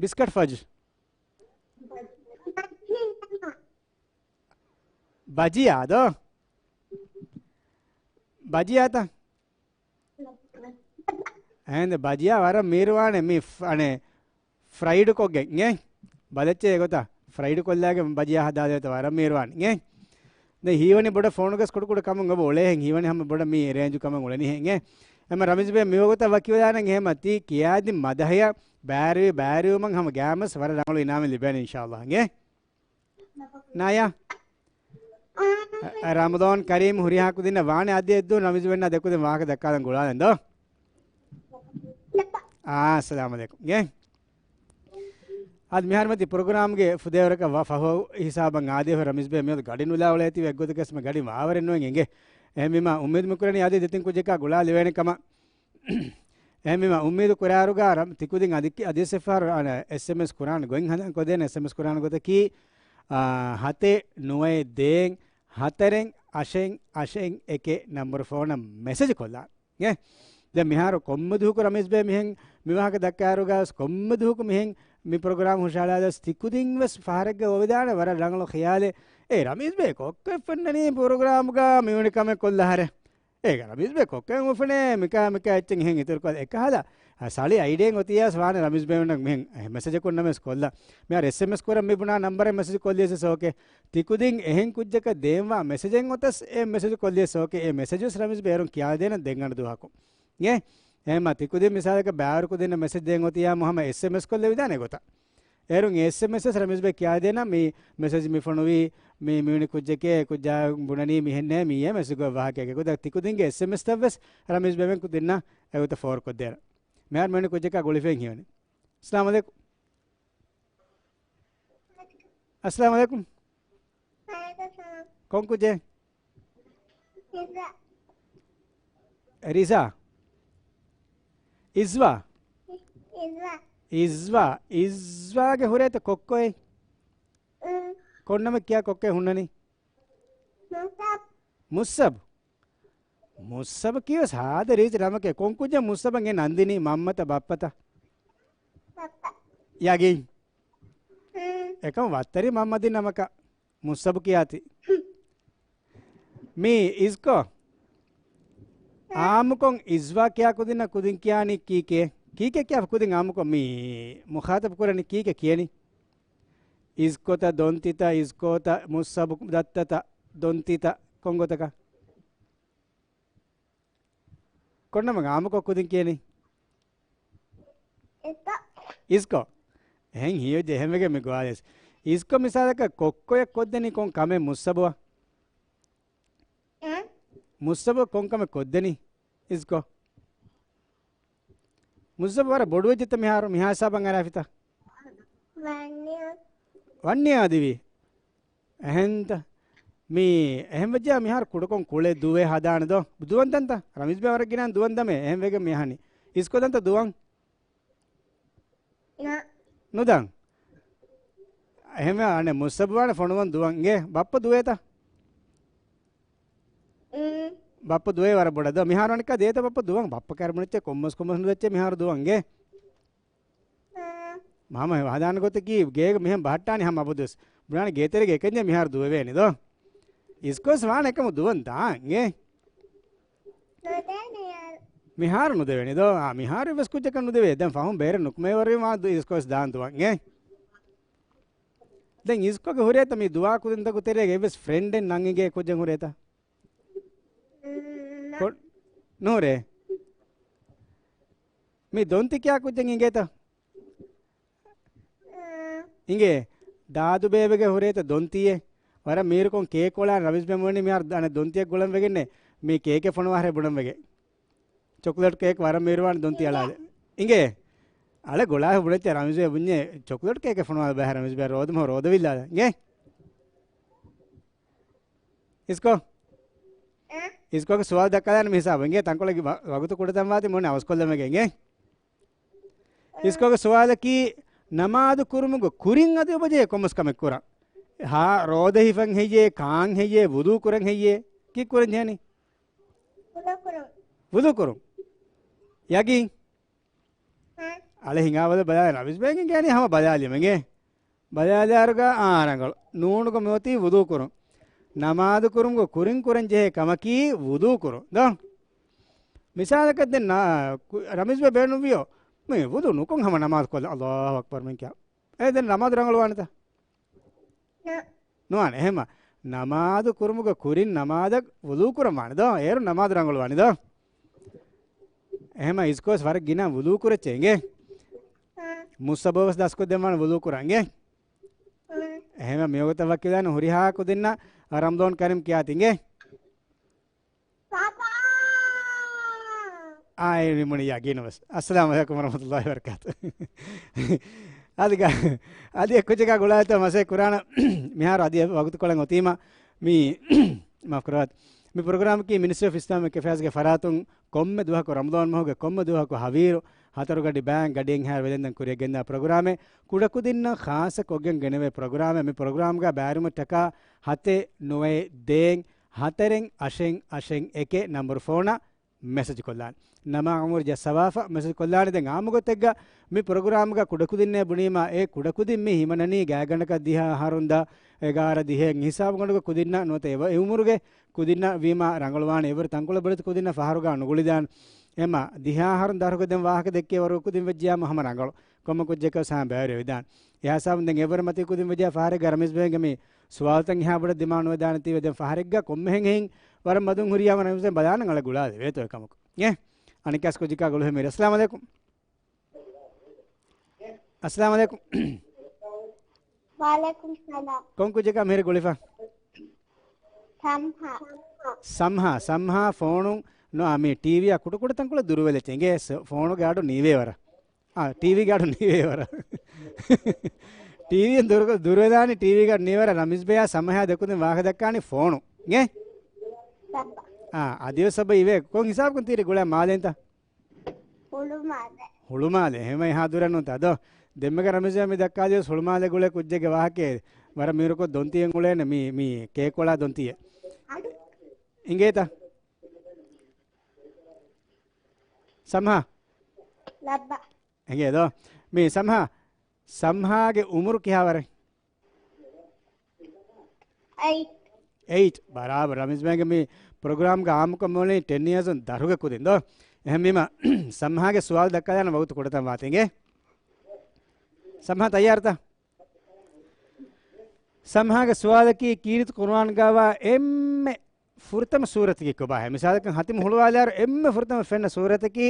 ބިސްކަޓް ފަޖް. ބަޖިޔާ ދޯ؟ ބަޖިޔާތަ؟ އެހެން ބަޖިޔާ ވަރަށް މީރުވާނެ މި ފް-، އަނެ، ފްރައިޑް ކޮށްގެން އިނގޭ. ބަލައްޗޭ އެގޮތަށް ފްރައިޑް ކޮށްލާގެން ބަޖިޔާ ހަދާލޭތަ ވަރަށް މީރުވާނެ އިނގޭ. ދެން ހީވަނީ ބޮޑަށް ފޯނުގަސް ކުޑަކުޑަ ކަމުން އޮބަ އުޅޭހެން ހީވަނީ ހަމަ ބޮޑަށް މި ރޭންޖު ކަމަށް އުޅެނީހެން އިނގޭ. އެމަ ރަމީޒް ބޭ މިވަގުތަށް ވަކިވެލާނަން އެހެމަ ތީ ކިޔާދިން މަދަހަޔަށް ބާރުވި ބާރުވުމަށް ހަމަ ގާމަސް ވަރަށް ރަނގަޅު އިނާމެއް ލިބޭނެ އިންޝާﷲ އިނގޭ. ނާޔާ. ރަމަޟާން ކަރީމް ހުރިހާ ކުދިންނަށް ވާނެ އަދި އެއްދުވަހު ރަމީޒް ބޭ ދެކުދިން ވާހަކަ ދައްކާލަން ގުޅާލަން ދޯ؟ އާ، އައްސަލާމު ޢަލައިކުމް. އޭ؟ އަދި މިހާރު މަތި ޕްރޮގްރާމްގެ ފުދޭވަރަކަށް ވާ ފަހު ހިސާބަށް އާދޭފަ ރަމީޒް ބޭ މިއަދު ގަޑި ނުލާ އުޅޭތީވެ އެއްގޮތަކަސް މި ގަޑި ވާވަރެއް ނުވެން އެނގޭ. އެހެންވީމާ އުއްމީދު މި ކުރަނީ އަދި ދެތިން ކުއްޖަކާ ގުޅާ ލިބޭނެ ކަމަށް. އެހެންވީމާ އުއްމީދު ކުރާއިރުގަ ތިކުދިން އަދި، އަދިވެސް އެއްފަހަރު އަނެއް އެސްއެމްއެސް ކުރާނެ ގޮތް ހަނދާން ކޮށްދޭނެ އެސްއެމްއެސް ކުރާނެ ގޮތަކީ، އާ، ހަތެއް ނުވައެއް ދޭއް ހަތަރެއް އަށެއް އަށެއް އެކެއް ނަންބަރު ފޯނަށް މެސެޖް ކޮށްލާނެ. އޭ؟ ދެން މިހާރު ކޮންމެ ދުވަހަކު ރަމީޒް ބޭ މިހެން މި ވާހަކަ ދައްކާއިރުގަ ވެސް ކޮންމެ ދުވަހަކު މިހެން މި ޕްރޮގްރާމް ހުށަހަޅާލަސް ތިކުދިން ވެސް ފަހަރެއްގަ އޮވެދާނެ ވަރަށް ރަނގަޅު ޚިޔާލެއް. އޭ ރަމީޒް ބޭ ކޮއްކޮ އެއް ފެންނަނީ ޕްރޮގްރާމްގަ މިވެނި ކަމެއް ކޮށްލާ ހަރެ. އޭގަ ރަމީޒް ބޭ ކޮއްކޮ އެއް އުފެނޭ މިކާ މިކާ އެއްޗެއް އެހެން އިތުރު ކޮށް އެކަހަލަ. އަ، ސަޅި އައިޑިއެއް އޮތިޔާސް ވާނެ ރަމީޒް ބޭ ނަން މިހެން އެ މެސެޖަކުން ނަމެސް ކޮށްލާ. މިހާރު އެސްއެމްއެސް ކުރަން މި ބުނާ ނަންބަރެއް މެސެޖް ކޮށްލިޔަސް އޯކޭ. ތިކުދިން އެހެން ކުއްޖަކަށް ދޭންވާ މެސެޖެއް އޮތަސް އެ މެސެޖް ކޮށްލިޔަސް އޯކޭ. އެ މެސެޖުސް ރަމީޒް ބޭ އޭރުން ކިޔާދޭނަން ދެން އަންނަ ދުވަހަކު. އޭ، އެހެންމަ ތިކުދިން މިސާލަކަށް ބައިވަރު ކުދިންނަށް މެސެޖް ދޭން އޮތިޔާ މުހައްމަ އެސްއެމްއެސް ކޮށްލެވިދާނެ ގޮތަށް. އޭރުން އެސްއެމްއެސް ވެސް ރަމީޒް ބޭ ކިޔާދޭނަން މި މެސެޖް މި ފޮނުވީ، މި މިވެނި ކުއްޖެކޭ، ކުއްޖާ ބުނަނީ މިހެންނޭ، މިއޭ މެސެޖް ގޮތް ވާހަކައެކޭ. ގޮތަށް ތިކުދިންގެ އެސްއެމްއެސްތައް ވެސް ރަމީޒް ބޭބެން ކުދިންނަށް އެގޮތަށް ފޯރު ކޮށްދޭނަން. މިހާރު މިވެނި ކުއްޖަކާ ގުޅިފައިން ހީވަނީ. އައްސަލާމު ޢަލައިކުމް. އައްސަލާމު ޢަލައިކުމް. ކޮން ކުއްޖެއް؟ ރިޒާ. އިޒްވާ. އިޒްވާ. އިޒްވާގެ ހުރޭތަ ކޮއްކޮއެއް؟ ކޮން ނަމެއް ކިޔާ ކޮއްކޮއެއް ހުންނަނީ؟ މުއްސަބު. މުއްސަބު ކީވެސް ހާދަ ރީތި ނަމެކޭ. ކޮން ކުއްޖެއް މުއްސަބަށް އެ ނަން ދިނީ؟ މަންމަތަ ބައްޕަތަ؟ ބައްޕަ. ޔަގީން. އެކަމަ ވައްތަރި މަންމަ ދިން ނަމަކަށް މުއްސަބު ކިޔާތީ. މީ އިޒްކޮ. އާއްމުކޮށް އިޒްވާ ކިޔާ ކުދިންނަށް ކުދިން ކިޔާނީ ކީކޭ؟ ކީކޭ ކިޔާ ކުދިން އާއްމުކޮށް މީ މުޚާތަބު ކުރަނީ ކީކޭ ކިޔަނީ؟ އިޒްކޮތަ ދޮންތިތަ އިޒްކޯތަ މުއްސަބު ދައްތަތަ ދޮންތިތަ ކޮން ގޮތަކަށް؟ ކޮންނަމަ އާއްމުކޮށް ކުދިން ކިޔަނީ؟ އިޒްކޮ. އިޒްކޮ. އެހެން ހީވެއްޖެ އެހެންވެގެން މި ގޮވާލިޔަސް. އިޒްކޮ މިސާލަކަށް ކޮއްކޮޔަށް ކޮށްދެނީ ކޮން ކަމެއް މުއްސަބުއަށް؟ އެ؟ މުއްސަބު ކޮން ކަމެއް ކޮށްދެނީ؟ އިޒްކޮ. މުއްސަބު ވަރަށް ބޮޑުވެއްޖެތަ މިހާރު މިހާ ހިސާބަށް އަރާފިތަ؟ ވަންނިޔާ. ވަންނިޔާ ދިވީ. އެހެންތަ؟ މީ އެހެން ވެއްޖެޔާ މިހާރު ކުޑަކޮށް ކުޅެ ދުވެ ހަދާނެ ދޯ؟ ދުވަން ދަންތަ؟ ރަމީޒް ބޭ ވަރަށް ގިނަ ދުވަން ދަމޭ. އެހެން ވެގެން މި އަހަނީ. އިޒްކޮ ދަންތަ ދުވަން؟ ނަ. ނުދަން. އެހެންވެ އަނެއް މުއްސަބު ވާނެ ފޮނުވަން ދުވަން. އިނގޭ ބައްޕަ ދުވޭތަ؟ އުން. ބައްޕަ ދުވޭ ވަރަށް ބޮޑަށް ދޯ؟ މިހާރު އަނެއްކާ ދޭތަ ބައްޕަ ދުވަން؟ ބައްޕަ ކައިރި ބުނެއްޗޭ ކޮންމެސް ކޮންމެސް ނުދެއްޗޭ މިހާރު ދުވަން. އިނގޭ؟ މަހަމަ ހަދާނެ ގޮތަކީ ގޭގަ މިހެން ބަހައްޓާނެ ހަމަ އަބަދުވެސް. ބުނާނެ ގޭތެރޭގަ އެކަންޏާ މިހާރު ދުވެވޭނެ ދޯ؟ އިސްކޮސް ވާނެ އެކަމު ދުވަން ދާން އިނގޭ؟ ނުދޭނެ ޔާ. މިހާރު ނުދެވޭނެ ދޯ؟ އާ، މިހާރު އެއްވެސް ކުއްޖަކަށް ނުދެވޭ. ދެން ފަހުން ބޭރަށް ނުކުމެވަރު ވާ ދު އިސްކޮސް ދާން ދުވަން އިނގޭ؟ ދެން އިސްކޮގެ ހުރޭތަ މި ދުވާ ކުދިންތަކު ތެރޭގަ އެއްވެސް ފްރެންޑެއް ނަން އިނގޭ ކުއްޖެއް ހުރޭތަ؟ ނު-، ކޮ-، ނުހުރޭ. މި ދޮންތި ކިޔާ ކުއްޖެއް އިނގޭތަ؟ އިނގޭ. ދާދު ބޭބެގެ ހުރޭތަ ދޮންތީއެއް؟ ވަރަށް މީރުކޮން ކޭކް އޮޅާ ރަމީޒް ބޭ ބުނަނީ މިހާރު އަނެއް ދޮންތިއެއް ގުޅަން ވެގެންނޭ. މީ ކޭކެއް ފޮނުވާ ހަރެ ބުނަން ވެގެން. ޗޮކްލެޓް ކޭކް ވަރަށް މީރުވާނެ ދޮންތި އަޅާލެ. އިނގޭ. އަޅެ ގުޅާ ބުނެއްޗެ ރަމީޒް ބޭ ބުންޏޭ ޗޮކްލެޓް ކޭކެއް ފޮނުވާ ބަހަ ރަމީޒް ބޭ ރޯދަ މަހު ރޯދަ ވިއްލާލަ. އިނގޭ. އިސްކޮ؟ އަ؟ އިސްކޮގެ ސުވާލު ދައްކާލާނެ މި ހިސާބު. އިނގޭ ތަންކޮޅެއް ވަ-، ވަގުތު ކުޑަތަން ވާތީ މޮނެ އަވަސްކޮށްލަމެގެ އިނގޭ. އަ. އިސްކޮގެ ސުވާލަކީ ނަމާދު ކުރުމުގެ ކުރިން އަދި އޮބަޖެހޭ ކޮންމެސް ކަމެއް ކުރަން. ހާ، ރޯދަ ހިފަން ހެއްޔޭ، ކާން ހެއްޔޭ، ވުޟޫ ކުރަން ހެއްޔޭ، ކީއް ކުރަން ޖެހެނީ؟ ވުޟޫ ކުރުން. ވުޟޫ ކުރުން. ޔަގީން. އަޅެ ހިނގާބަލަ ބަލާ ރަމީޒް ބޭގެން ގޭނީ ހަމަ ބަލާލިމެގެ. ބަލާލާރުގަ އާ ރަނގަޅު. ނޫނުގަ މިއޮތީ ވުޟޫ ކުރުން. ނަމާދު ކުރުމުގެ ކުރިން ކުރަން ޖެހޭ ކަމަކީ ވުޟޫ ކުރުން. ދޯ؟ މިސާލަކަށް ދެން ނާ-، ކު-، ރަމީޒް ބޭ ބޭނުންވިޔޯ. މި ވުޟޫ ނުކޮން ހަމަ ނަމާދު ކޮށްލަ. އައްލާހު އަކްބަރު މިން ކިޔާ. އެ ދެން ނަމާދު ރަނގަޅުވާނެތަ؟ ނު-، ނުވާނެ. އެހެމަ ނަމާދު ކުރުމުގެ ކުރިން ނަމާދަށް ވުޟޫ ކުރަން ވާނެ ދޯ؟ އޭރު ނަމާދު ރަނގަޅު ވާނެ ދޯ؟ އެހެމަ އިސްކޮސް ވަރަށް ގިނަ ވުޟޫ ކުރައްޗޭ އިނގޭ. މުއްސަބޯވެސް ދަސްކޮށްދެން ވާނެ ވުޟޫ ކުރަން އިނގޭ. އެހެމަ މިވަގުތަށް ވަކިވެދާނެ ހުރިހާ ކުދިންނަށް ރަމަޟާން ކަރީމް ކިޔާތި އިނގޭ. އާ، އެ ނިމުނީ ޔަގީނު ވެސް. އައްސަލާމު ޢަލައިކުމް ވަރަޙްމަތުﷲި ވަބަރަކާތު. އަދި ގ-، އަދި އެއްކުއްޖަކާ ގުޅާލިތަ މަސޭ ކުރާނަ މިހާރު އަދި ވަގުތުކޮޅެއް އޮތީމަ މި، މާފު ކުރަވާތި. މި ޕްރޮގްރާމަކީ މިނިސްޓްރީ އޮފް އިސްލާމިކް އެފެއާޒްގެ ފަރާތުން ކޮންމެ ދުވަހަކު ރަމަޟާން މަހުގެ ކޮންމެ ދުވަހަކު ހަވީރު ހަތަރުގަޑި ބައިން ގަޑިއެއްހާ ވެލެންދަން ކުރިއަށް ގެންދާ ޕްރޮގްރާމެއް. ކުޑަކުދިންނަށް ޚާއްޞަ ކޮށްގެން ގެނެވޭ ޕްރޮގްރާމެއް. މި ޕްރޮގްރާމްގަ ބައިވެރިވުމަށްޓަކާ ހަތެއް ނުވައެއް ދޭއް ހަތަރެއް އަށެއް އަށެއް އެކެއް ނަންބަރު ފޯނަށް މެސެޖް ކޮށްލާނެ. ނަމާ އުމުރު ޖައްސަވާފަ މެސެޖް ކޮށްލާނެ. ދެން އާއްމު ގޮތެއްގަ މި ޕްރޮގްރާމްގަ ކުޑަކުދިންނޭ ބުނީމާ، އެ ކުޑަކުދިން މި ހިމަނަނީ ގާތްގަނޑަކަށް ދިހަ އަހަރުން ދާ، އެގާރަ ދިހަ ހިސާބުގަނޑުގަ ކުދިންނަށް ނުވަތަ އެ އުމުރުގެ ކުދިންނަށް ވީމާ ރަނގަޅުވާނެ. އެވަރު ތަންކޮޅެއް ބޮޑެތި ކުދިންނަށް ފަހަރުގަ ނުގުޅިދާނެ. އެމަ ދިހަ އަހަރުން ދަރުގަ ދެން ވާހަކަ ދެއްކޭ ވަރު ކުދިން ވެއްޖިޔާމަ ހަމަ ރަނގަޅު. ކޮންމެ ކުއްޖަކަށް ސާ ބައިވެރި ވެދާނެ. އެހާ ހިސާބުން ދެން އެވަރު މަތީ ކުދިން ވެއްޖިޔާ ފަހަރެއްގަ ރަމީޒް ބޭގެ މި ސުވާލުތައް އެހާ ބޮޑަށް ދިމާ ނުވެދާނެތީ ވެ. ދެން ފަހަރެއްގަ ކޮންމެހެން އެހިން ވަރަށް މަދުން ހުރިޔާމަ ރަމީޒް ބޭން ބަލާނަން އަޅަ ގުޅާލެވޭތޯ އެކަމަކު. އޭ އަނެއްކާސް ކުއްޖަކާ ގުޅުހެމީރ. އައްސަލާމު ޢަލައިކުމް. އައްސަލާމު ޢަލައިކުމް. ވަޢަލައިކުމް ސަލާމް. ކޮން ކުއްޖަކާ މިހިރީ ގުޅިފަ؟ ސަމްހާ. ސަމްހާ، ސަމްހާ ފޯނުން ނު، އާ، މި ޓީވީއާ ކުޑަކުޑަ ތަންކޮޅެއް ދުރުވެލެއްޗެ. އިނގޭ ސ-، ފޯނުގެ އަޑު ނީވޭ ވަރަށް. އާ، ޓީވީގެ އަޑު ނީވޭ ވަރަށް. ޓީވީއިން ދުރު-، ދުރުވެލާނީ ޓީވީގެ އަޑު ނީވޭ ވަރަށް. ރަމީޒް ބޭއާ ސަމްހާ ދެކުދިން ވާހަކަ ދައްކާނީ ފޯނު. އިނގޭ؟ އާ، އަދިވެސް ސަބަ އިވޭ. ކޮން ހިސާބަކުން ތިރި ގުޅޭ މާލޭންތަ؟ ހުޅުމާލެ. ހުޅުމާލެ. އެހެމަ އެހާ ދުރަށް ނޫންތަ އަދޯ؟ ދެންމެގަ ރަމީޒް މި ދައްކާލިޔަސް ހުޅުމާލެ ގުޅޭ ކުއްޖެއްގެ ވާހަކައެއް. ވަރަށް މީރުކޮށް ދޮންތިއެއް އުޅޭނެ މި، މި ކޭކުއަޅާ ދޮންތިއެއް. އަޑު. އިނގޭތަ؟ ސަމްހާ. ލައްބަ. އެނގޭ ދޯ؟ މި ސަމްހާ، ސަމްހާގެ އުމުރު ކިހާވަރެއް؟ އެއިޓް. އެއިޓް. ބަރާބަރު. ރަމީޒް ބޭގެ މި ޕްރޮގްރާމްގަ އާއްމުކޮށް މިއުޅެނީ ޓެން އިޔާސް ދަރުގެ ކުދިން ދޯ؟ އެހެންވީމަ، ސަމްހާގެ ސުވާލު ދައްކާލާނެ ވަގުތު ކުޑަތަން ވާތީ. އިނގޭ؟ ސަމްހާ ތައްޔާރުތަ؟ ސަމްހާގެ ސުވާލަކީ ކީރިތި ޤުރުއާންގަވާ އެންމެ ފުރަތަމަ ސޫރަތަކީ ކޮބާހޭ؟ މިސާލަކަށް ހަތިމް ހުޅުވާލާއިރު އެންމެ ފުރަތަމަ ފެންނަ ސޫރަތަކީ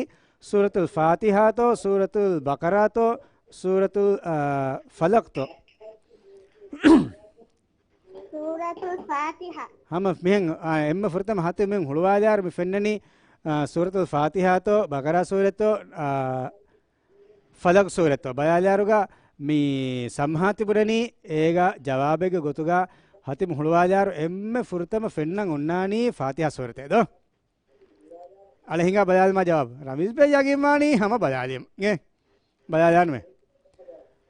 ސޫރަތުލް ފާތިހާތޯ، ސޫރަތުލް ބަޤަރާތޯ، ސޫރަތުލް، އާ، ފަލަޤްތޯ؟ ސޫރަތުލް ފާތިހާ. ހަމަ މިހެން، އާ، އެންމެ ފުރަތަމަ ހަތިމް ހުޅުވާލާއިރު މި ފެންނަނީ، އާ، ސޫރަތުލް ފާތިހާތޯ، ބަޤަރާ ސޫރަތޯ، އާ، ފަލަޤް ސޫރަތޯ ބަލާލާއިރުގަ މި ސަމްހާ ތިބުނަނީ އޭގަ ޖަވާބެއްގެ ގޮތުގަ ހަތިމް ހުޅުވާލާއިރު އެންމެ ފުރަތަމަ ފެންނަން އޮންނާނީ ފާތިހާ ސޫރަތޭ ދޯ؟ އަޅެ ހިނގާ ބަލާލަމާ ޖަވާބު. ރަމީޒް ބޭ ޔަގީންވާނީ ހަމަ ބަލާލީމަ. އޭ؟ ބަލާލާނުމޭ.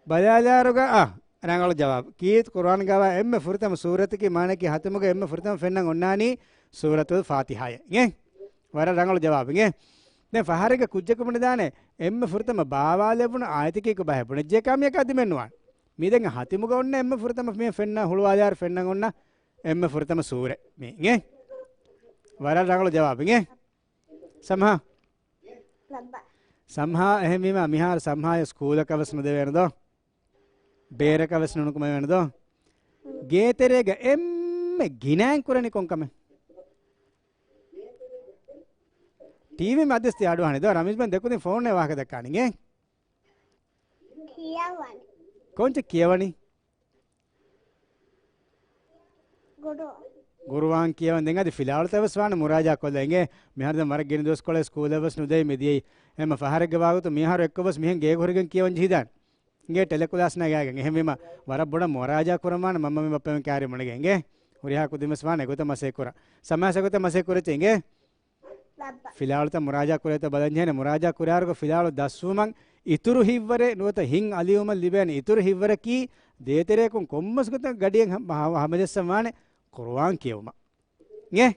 ބަލާލާއިރުގަ، އާ، ރަނގަޅު ޖަވާބު. ކީރިތި ޤުރުއާންގަވާ އެންމެ ފުރަތަމަ ސޫރަތަކީ މާނައަކީ ހަތިމުގަ އެންމެ ފުރަތަމަ ފެންނަން އޮންނާނީ ސޫރަތުލް ފާތިހާއޭ. އޭ؟ ވަރަށް ރަނގަޅު ޖަވާބެއް. އޭ؟ ދެން ފަހަރެއްގަ ކުއްޖަކު ބުނެދާނެ އެންމެ ފުރަތަމަ ބާވާލެވުނު އާޔަތަކީ ކޮބާހޭ ބުނެއްޖެ ކާ މިޔަކާ ދިމެއްނުވާނެ. މި ދެން ހަތިމުގަ އޮންނަ އެންމެ ފުރަތަމަ މި ފެންނަ ހުޅުވާލާއިރު ފެންނަން އޮންނަ އެންމެ ފުރަތަމަ ސޫރަ މީ. އޭ؟ ވަރަށް ރަނގަޅު ޖަވާބެއް. އޭ؟ ސަމްހާ؟ ލައްބަ. ސަމްހާ އެހެންވީމަ މިހާރު ސަމްހާއަށް ސްކޫލަކަށް ވެސް ނުދެވޭނެ ދޯ؟ ބޭރަކަށް ވެސް ނުނުކުމެވޭނެ ދޯ؟ ގޭތެރޭގަ އެންމެ ގިނައިން ކުރަނީ ކޮންކަމެއް؟ ޓީވީ މައްދަސް ތި އަޑުއަހަނީ ދޯ؟ ރަމީޒް ބޭން ދެކުދިން ފޯނުން ވާހަކަ ދައްކާނީ އޭ؟ ކިޔަވަނީ. ކޮންޗެއް ކިޔަވަނީ؟ ގުރު. ގުރުއާން ކިޔަވަން ދެން އަދި ފިލާވަޅުތައް ވެސް ވާނެ މުރާޖާ ކޮށްލަ އިނގޭ. މިހާރު ދެން ވަރަށް ގިނަ ދުވަސްކޮޅެއް ސްކޫލަށް ވެސް ނުދެވި މިދިޔައީ. އެމަ ފަހަރެއްގެ ވާގޮތު މިހާރު އެއްކޮށް ވެސް މިހެން ގޭގެ ހުރެގެން ކިޔަވަން ޖެހިދާނެ. އިނގޭ ޓެލެކުލާސް ނަގާގެން. އެހެންވީމަ ވަރަށް ބޮޑަށް މުރާޖާ ކުރަން ވާނެ މަންމަ މި ބައްޕަ މި ކާރި މުނިގެ އިނގޭ. ހުރިހާ ކުދިން ވެސް ވާނެ އެގޮތަށް މަސައްކަތް ކުރަން. ސަމްހާ އެގޮތަށް މަސައްކަތް ކުރައްޗޭ އިނގޭ. ލައްބަ. ފިލާވަޅުތައް މުރާޖާ ކުރޭތޯ ބަލަންޖެހޭނެ. މުރާޖާ ކުރާއިރުގަ ފިލާވަޅު ދަސްވުމަށް އިތުރު ހިތްވަރެއް ނުވަތަ ހިތް އަލިވުމަށް ލިބޭނެ އިތުރު ހިތްވަރަކީ ދޭތެރެއަކުން ކޮންމެސް ގޮތަށް ގަޑިއެއް ހަ-، ހަ-، ހަމަޖައްސަން ވާނެ ޤުރުއާން ކިޔެވުމަށް. އޭ؟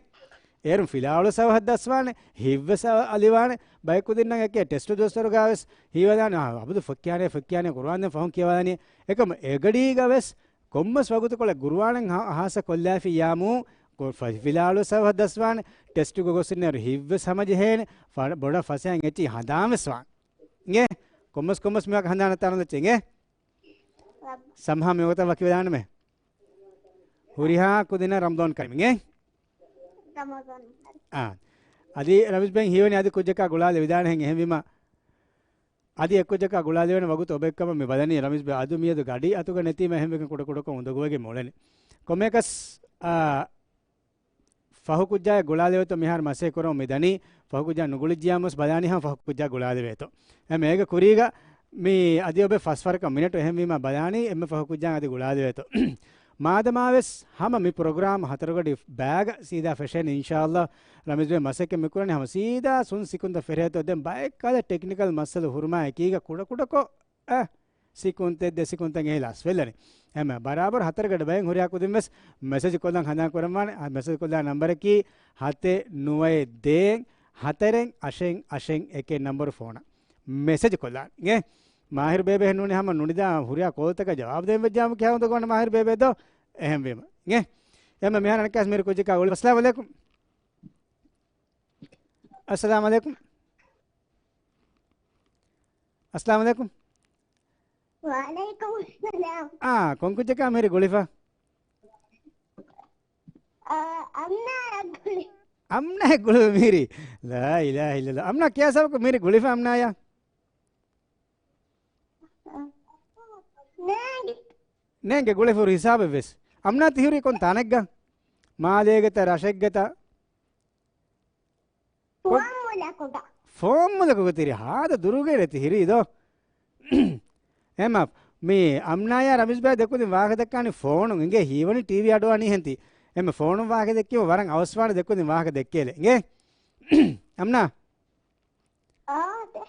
އޭރުން ފިލާވަޅު ސަބަހަށް ދަސްވާނެ، ހިތްވެސް އަ-، އަލިވާނެ. ބައެއް ކުދިންނަށް އެކޭ ޓެސްޓު ދުވަސްވަރުގާވެސް ހީވަދާނެ، އާ، އަބަދު ފޮއްކިޔާނެ، ފޮއްކިޔާނެ، ޤުރުއާން ދެން ފަހުން ކިޔަވާލާނީ. އެކަމަ އެގަޑީގަވެސް ކޮންމެސް ވަގުތުކޮޅެއް ގުރުއާނެއް ހާ-، ހާއްސަ ކޮށްލާފިއްޔާމު، ގޮ-، ފަ-، ފިލާވަޅު ސަބަހަށް ދަސްވާނެ، ޓެސްޓުގަ ގޮސް އިންނައިރު ހިތްވެސް ހަމަޖެހޭނެ، ފަ-، ބޮޑަށް ފަސޭހައިން އެއްޗެއް ހަނދާން ވެސް ވާނެ. އިނގޭ؟ ކޮންމެސް ކޮންމެސް މިވާ ހަނދާން އަތާނަން ދެއްޗެއް އިނގޭ؟ ސަމްހާ މިވަގުތަށް ވަކިވެދާނަމޭ. ހުރިހާ ކުދިންނަށް ރަމަޟާން ކަރީމް އިނގޭ؟ ރަމަޟާން ކަރީމް. އާ. އަދި ރަމީޒް ބެން ހީވަނީ އަދި ކުއްޖަކާ ގުޅާލެވިދާނެ ހެން އެހެންވީމަ އަދި އެއްކުއްޖަކާ ގުޅާލެވޭނެ ވަގުތު އޮބެއްކަމަށް މި ބަލަނީ ރަމީޒް ބެ އަދު މިއަދު ގަޑި އަތުގަ ނެތީމަ އެހެންވެގެން ކުޑަކުޑަކޮށް އުނދަގޫވެގެން މިއުޅެނީ. ކޮންމެއަކަސް، އާ، ފަހު ކުއްޖާއެއް ގުޅާލެވޭތޯ މިހާރު މަސޭ ކުރަމުން މި ދަނީ. ފަހު ކުއްޖާ ނުގުޅިއްޖިޔާމުސް ބަލާނީ ހަމަ ފަހު ކުއްޖާ ގުޅާލެވޭތޯ. އެ މޭގަ ކުރީގަ މި އަދި އޮބެ ފަސް ފަރަކަށް މިނެޓު އެހެންވީމާ ބަލާނީ އެންމެ ފަހު ކުއްޖާ އަދި ގުޅާލެވޭތޯ. މާދަމާވެސް ހަމަ މި ޕްރޮގްރާމް ހަތަރުގަޑި ބައިގަ ސީދާ ފެށޭނެ އިންޝާﷲ. ރަމީޒް ބެ މަސައްކަތް މި ކުރަނީ ހަމަ ސީދާ ސުން ސިކުންތައް ފެށޭތޯ. ދެން ބައެއް ކަލަ ޓެކްނިކަލް މައްސަލަ ހުރުމާ އެކީގަ ކުޑަކުޑަކޮށް އަ، ސިކުންތެއް ދެ ސިކުންތައް އެހި ލަސްވެލަނީ. އެމަ ބަރާބަރު ހަތަރުގަޑި ބައިން ހުރިހާ ކުދިން ވެސް މެސެޖް ކޮށްލަން ހަނދާން ކުރަންވާނެ. އަ، މެސެޖް ކޮށްލާ ނަންބަރަކީ ހަތެއް ނުވައެއް ދޭއް ހަތަރެއް އަށެއް އަށެއް އެކެއް ނަންބަރު ފޯނަށް މެސެޖް ކޮށްލާން. އިނގޭ؟ މާހިރު ބޭބެ ނޫނީ ހަމަ ނުނިދާ ހުރިހާ ކޯލްތަކަށް ޖަވާބު ދޭން ވެއްޖާމު ކިޔާ ހުނދަ ގޮނޑ މާހިރު ބޭބެ ދޯ؟ އެހެންވީމަ. އިނގޭ؟ އެމަ މިހާރު އަނެއްކާސް މީރު ކުއްޖަކާ ގުޅި. އައްސަލާމު އަލައިކުމް. އައްސަލާމު އަލައިކުމް. އައްސަލާމު އަލައިކުމް. ވަޢަލައިކުމުއްސަލާމް. އާ، ކޮން ކުއްޖަކާ މިހިރީ ގުޅިފަ؟ އާ، އަމްނާއަށް ގުޅި. އަމްނާއަށް ގުޅި މިހިރީ. ލާ އިލާހަ އިއްލައްލާހް. އަމްނާ ކިޔާ ސަބަބަކު މިހިރީ ގުޅިފަ އަމްނާއާ؟ ނޭނގެ. ނޭނގެ ގުޅިފަ ހުރި ހިސާބެއް ވެސް. އަމްނާ ތިހުރީ ކޮން ތަނެއްގަ؟ މާލޭގަތަ ރަށެއްގަތަ؟ ފުވައްމުލަކުގަ. ފުވައްމުލަކުގަ ތިހުރީ ހާދަ ދުރުގައި ނެތި ހިރީ ދޯ. އެމަ މި އަމްނާޔާ ރަމީޒް ބައި ދެކުދިން ވާހަކަ ދައްކާނީ ފޯނުން އިނގޭ ހީވަނީ ޓީވީ އަޑުއަނީ ހެންތި. އެމަ ފޯނުން ވާހަކަ ދެއްކީމަ ވަރަށް އަވަސްވާނެ ދެކުދިން ވާހަކަ ދެއްކޭލެ އިނގޭ. އަމްނާ. އާދެ.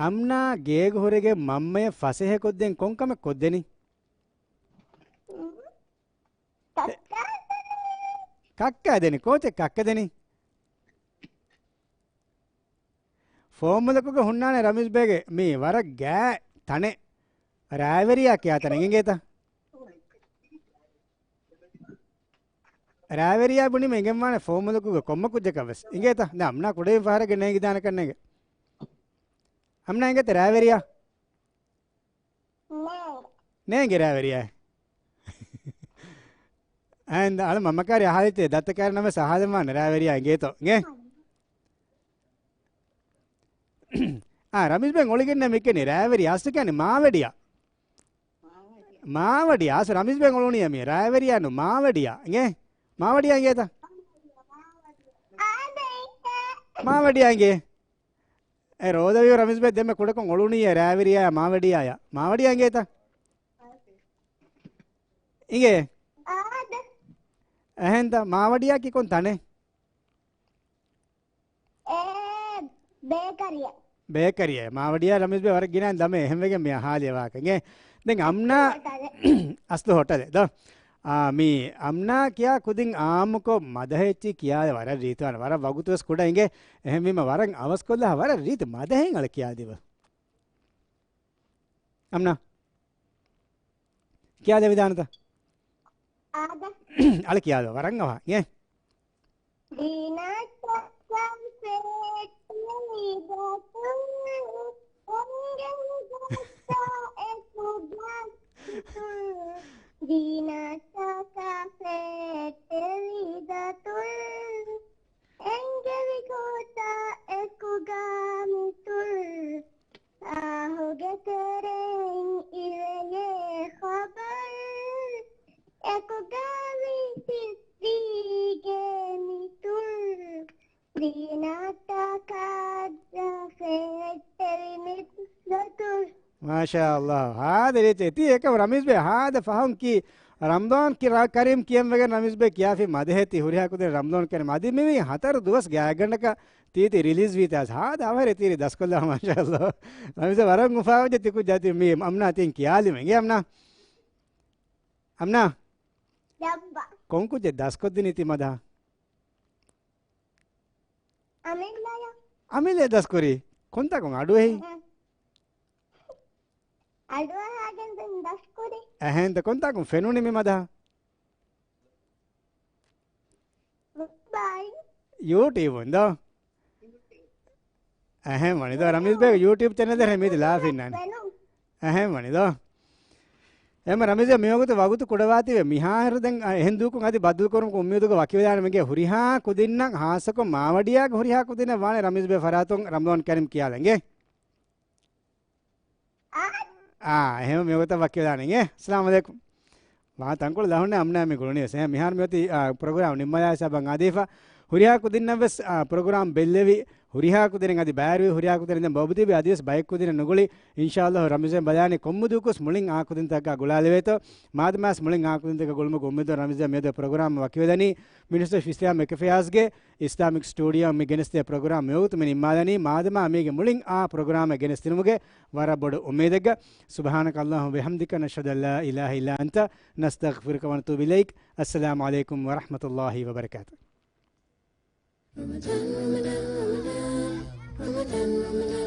އަމްނާ ގޭގަ ހުރެގެން މަންމަޔަށް ފަސޭހަކޮށްދޭން ކޮން ކަމެއް ކޮށްދެނީ؟ ކައްކާދެނީ. ކައްކާދެނީ؟ ކޯޗެއް ކައްކަދެނީ؟ ފުވައްމުލަކުގަ ހުންނާނެ ރަމީޒް ބޭގެ މީ ވަރަށް ގާތް ތަނެއް. ރާވެރިޔާ ކިޔާ ތަނެއް އިނގޭތަ؟ ރާވެރިޔާ ބުނީމަ އެނގެންވާނެ ފުވައްމުލަކުގަ ކޮންމެ ކުއްޖަކަށް ވެސް. އިނގޭތަ؟ ދެން އަމްނާ ކުޑައިން ފަހަރެއްގެ ނޭނގިދާނެކަން ނޭނގެ. އަމްނާ އިނގޭތަ ރާވެރިޔާ؟ ނޭނގެ. ނޭނގެ ރާވެރިޔާ. އަހަން އަޅު މަންމަ ކާރި އަހާލިތޭ ދައްތަ ކާރި ނަމަ ސަހާލަން ވާނެ ރާވެރިޔާ އިނގޭތޯ. އިނގޭ؟ އާ، ރަމީޒް ބެން އޮޅިގެންނެ މިކެނި ރާވެރި އަސްލު ކިޔަނީ މާވެޑިޔާ. މާވަޑިޔާ. އަސް ރަމީޒް ބެން އޮޅުނީ މި ރާވެރިޔާ ނު މާވަޑިޔާ. އިނގޭ؟ މާވަޑިޔާ އިނގޭތަ؟ މާވަޑިޔާ އިނގޭ. އެ ރޯދަވިޔު ރަމީޒް ބެ ދެންމެ ކުޑަކޮށް އޮޅުނީ ރާވެރިޔާ މާވަޑިޔާ. މާވަޑިޔާ އިނގޭތަ؟ އިނގޭ؟ އާދެ. އެހެންތަ މާވަޑިޔާ ކި ކޮން ތަނެއް؟ އޭ، ބޭކަރީއެއް. ބޭކަރީއެއް. މާވަޑިޔާ ރަމީޒް ބޭ ވަރަށް ގިނައިން ދަމޭ އެހެންވެގެން މި އަހާލި އެ ވާހަކަ. އިނގޭ؟ ދެން އަމްނާ ހޮޓަލެއް. އަސްލު ހޮޓަލެއް ދޯ. އާ، މި އަމްނާ ކިޔާ ކުދިން އާއްމުކޮށް މަދަހެއްޗި ކިޔާލެ ވަރަށް ރީތިވާނެ. ވަރަށް ވަގުތު ވެސް ކުޑަ އިނގޭ. އެހެންވީމަ ވަރަށް އަވަސްކޮށްލާ ވަރަށް ރީތި މަދަހެއް އަޅަ ކިޔާދީބަ. އަމްނާ. ކިޔާލެވިދާނެތަ؟ އާދެ. އަޅެ ކިޔާލެވޭ ވަރަށް އަވަހަށް. އިނގޭ؟ ދީނަށްޓަކާ ފެއްޓެވި ދަތުރު، އެނގެވި ގޮތާ އެކުގަ މިތުރު. ދީނަށްޓަކާ ފެއްޓެވި ދަތުރު، އެނގެވި ގޮތާ އެކުގަ މިތުރު. އާހުގެ ތެރެއިން އިވެޔޭ ޚަބަރު، އެކުގަ ވިސިއްސީގެ މިތުރު. ދީނަށްޓަކާ ފެއްޓެވި މި ދަތުރު. މާޝާﷲ. ހާދަ ރީތި. ތީ އެކަމް ރަމީޒް ބޭ ހާދަ ފަހުން ކީ ރަމްޟާން ކި-، ރަ-، ކަރީމް ކިޔަން ވެގެން ރަމީޒް ބޭ ކިޔާފި މަދަހެއް ތި ހުރިހާ ކުދިން ރަމްޟާން ކަރީމް. އަދި މިވީ ހަތަރު ދުވަސް ގާތްގަނޑަކަށް ތީ ތި ރިލީޒް ވީތާ ހާދަ އަވަހަށް ތިރި ދަސްކޮށްލާ މާޝާﷲ. ރަމީޒް ވަރަށް އުފާވެއްޖެ ތި ކުއްޖާ ތި މި އަމްނާ ތިން ކިޔާލިމެ. އިނގޭ އަމްނާ؟ އަމްނާ؟ ޖައްބާ. ކޮން ކުއްޖެއް ދަސްކޮށްދިނީ ތި މަދަހަށް؟ އަމިއްލަޔަށް. އަމިއްލަ ދަސްކުރީ؟ ކޮންތާކުން އަޑުއެހީ؟ އެހެން. އަޑުއަހާގެން ދެން ދަސްކުރީ. އެހެންތަ ކޮންތާކުން ފެނުނީ މި މަދަހަށް؟ ބައި. ޔޫޓިއުބުން ދޯ؟ އެހެން ވަނީ ދޯ. ރަމީޒް ބޭގެ ޔޫޓިއުބް ޗެނަލް ދެން މީތި ލާފިންނާނެ. ފެނުން. އެހެން ވަނީ ދޯ. އެމަ ރަމީޒް މިވަގުތު ވަގުތު ކުޑަވާތީވެ މިހާރު ދެން، އަ، އެހެން ދޫކުން އަދި ބައްދަލުކުރުމުގެ އުއްމީދުގަ ވަކިވެދާނެ މެގެ ހުރިހާ ކުދިންނަށް ހާއްސަކޮށް މާވަޑިޔާގެ ހުރިހާ ކުދިންނަށް ވާނެ ރަމީޒް ބޭ ފަރާތުން ރަމަޟާން ކަރީމް ކިޔާލަނގެ. އާ، އެހެން މިވަގުތަށް ވަކިވެދާނެ އިނގޭ. އައްސަލާމު ޢަލައިކުމް. ވާ ތަންކޮޅު ދަހުންނެ އަމްނާ މި ގުޅުނީ ވެސް. އެހެން މިހާރު މިއޮތީ، އާ، ޕްރޮގްރާމް ނިންމާލާ ހިސާބަށް އާދީފަ. ހުރިހާ ކުދިންނަށް ވެސް، އާ، ޕްރޮގްރާމް ބެއްލެވި، ހުރިހާ ކުދިން އަދި ބައިވެރިވި، ހުރިހާ ކުދިން ދެން ބޮބުދީބި އަދިވެސް ބައެއް ކުދިން ނުގުޅި. އިންޝާﷲ ރަމަޟާން ބަލާނީ ކޮންމެ ދުވަހަކުވެސް މުޅިން އާ ކުދިންތަކަށް ގުޅާލެވޭތޯ. މާދަމާސް މުޅިން އާ ކުދިންތަކަށް ގުޅުމުގެ އުއްމީދު ރަމަޟާން މިއަދު ޕްރޮގްރާމް ވަކިވެދަނީ މިނިސްޓަރ އިސްލާމިކް އެފެއާޒްގެ އިސްލާމިކް ސްޓޫޑިއޯ މި ގެނެސްދޭ ޕްރޮގްރާމް މިވަގުތު މި ނިންމާލަނީ. މާދަމާ މީގެ މުޅިން އާ ޕްރޮގްރާމެއް ގެނެސްދިނުމުގެ ވަރަށް ބޮޑު އުއްމީދެއްގަ. سبحانك اللهم وبحمدك، نشهد أن لا إله إلا أنت، نستغفرك ونتوب إليك. السلام عليكم ورحمة الله وبركاته. Ramadan, Ramadan.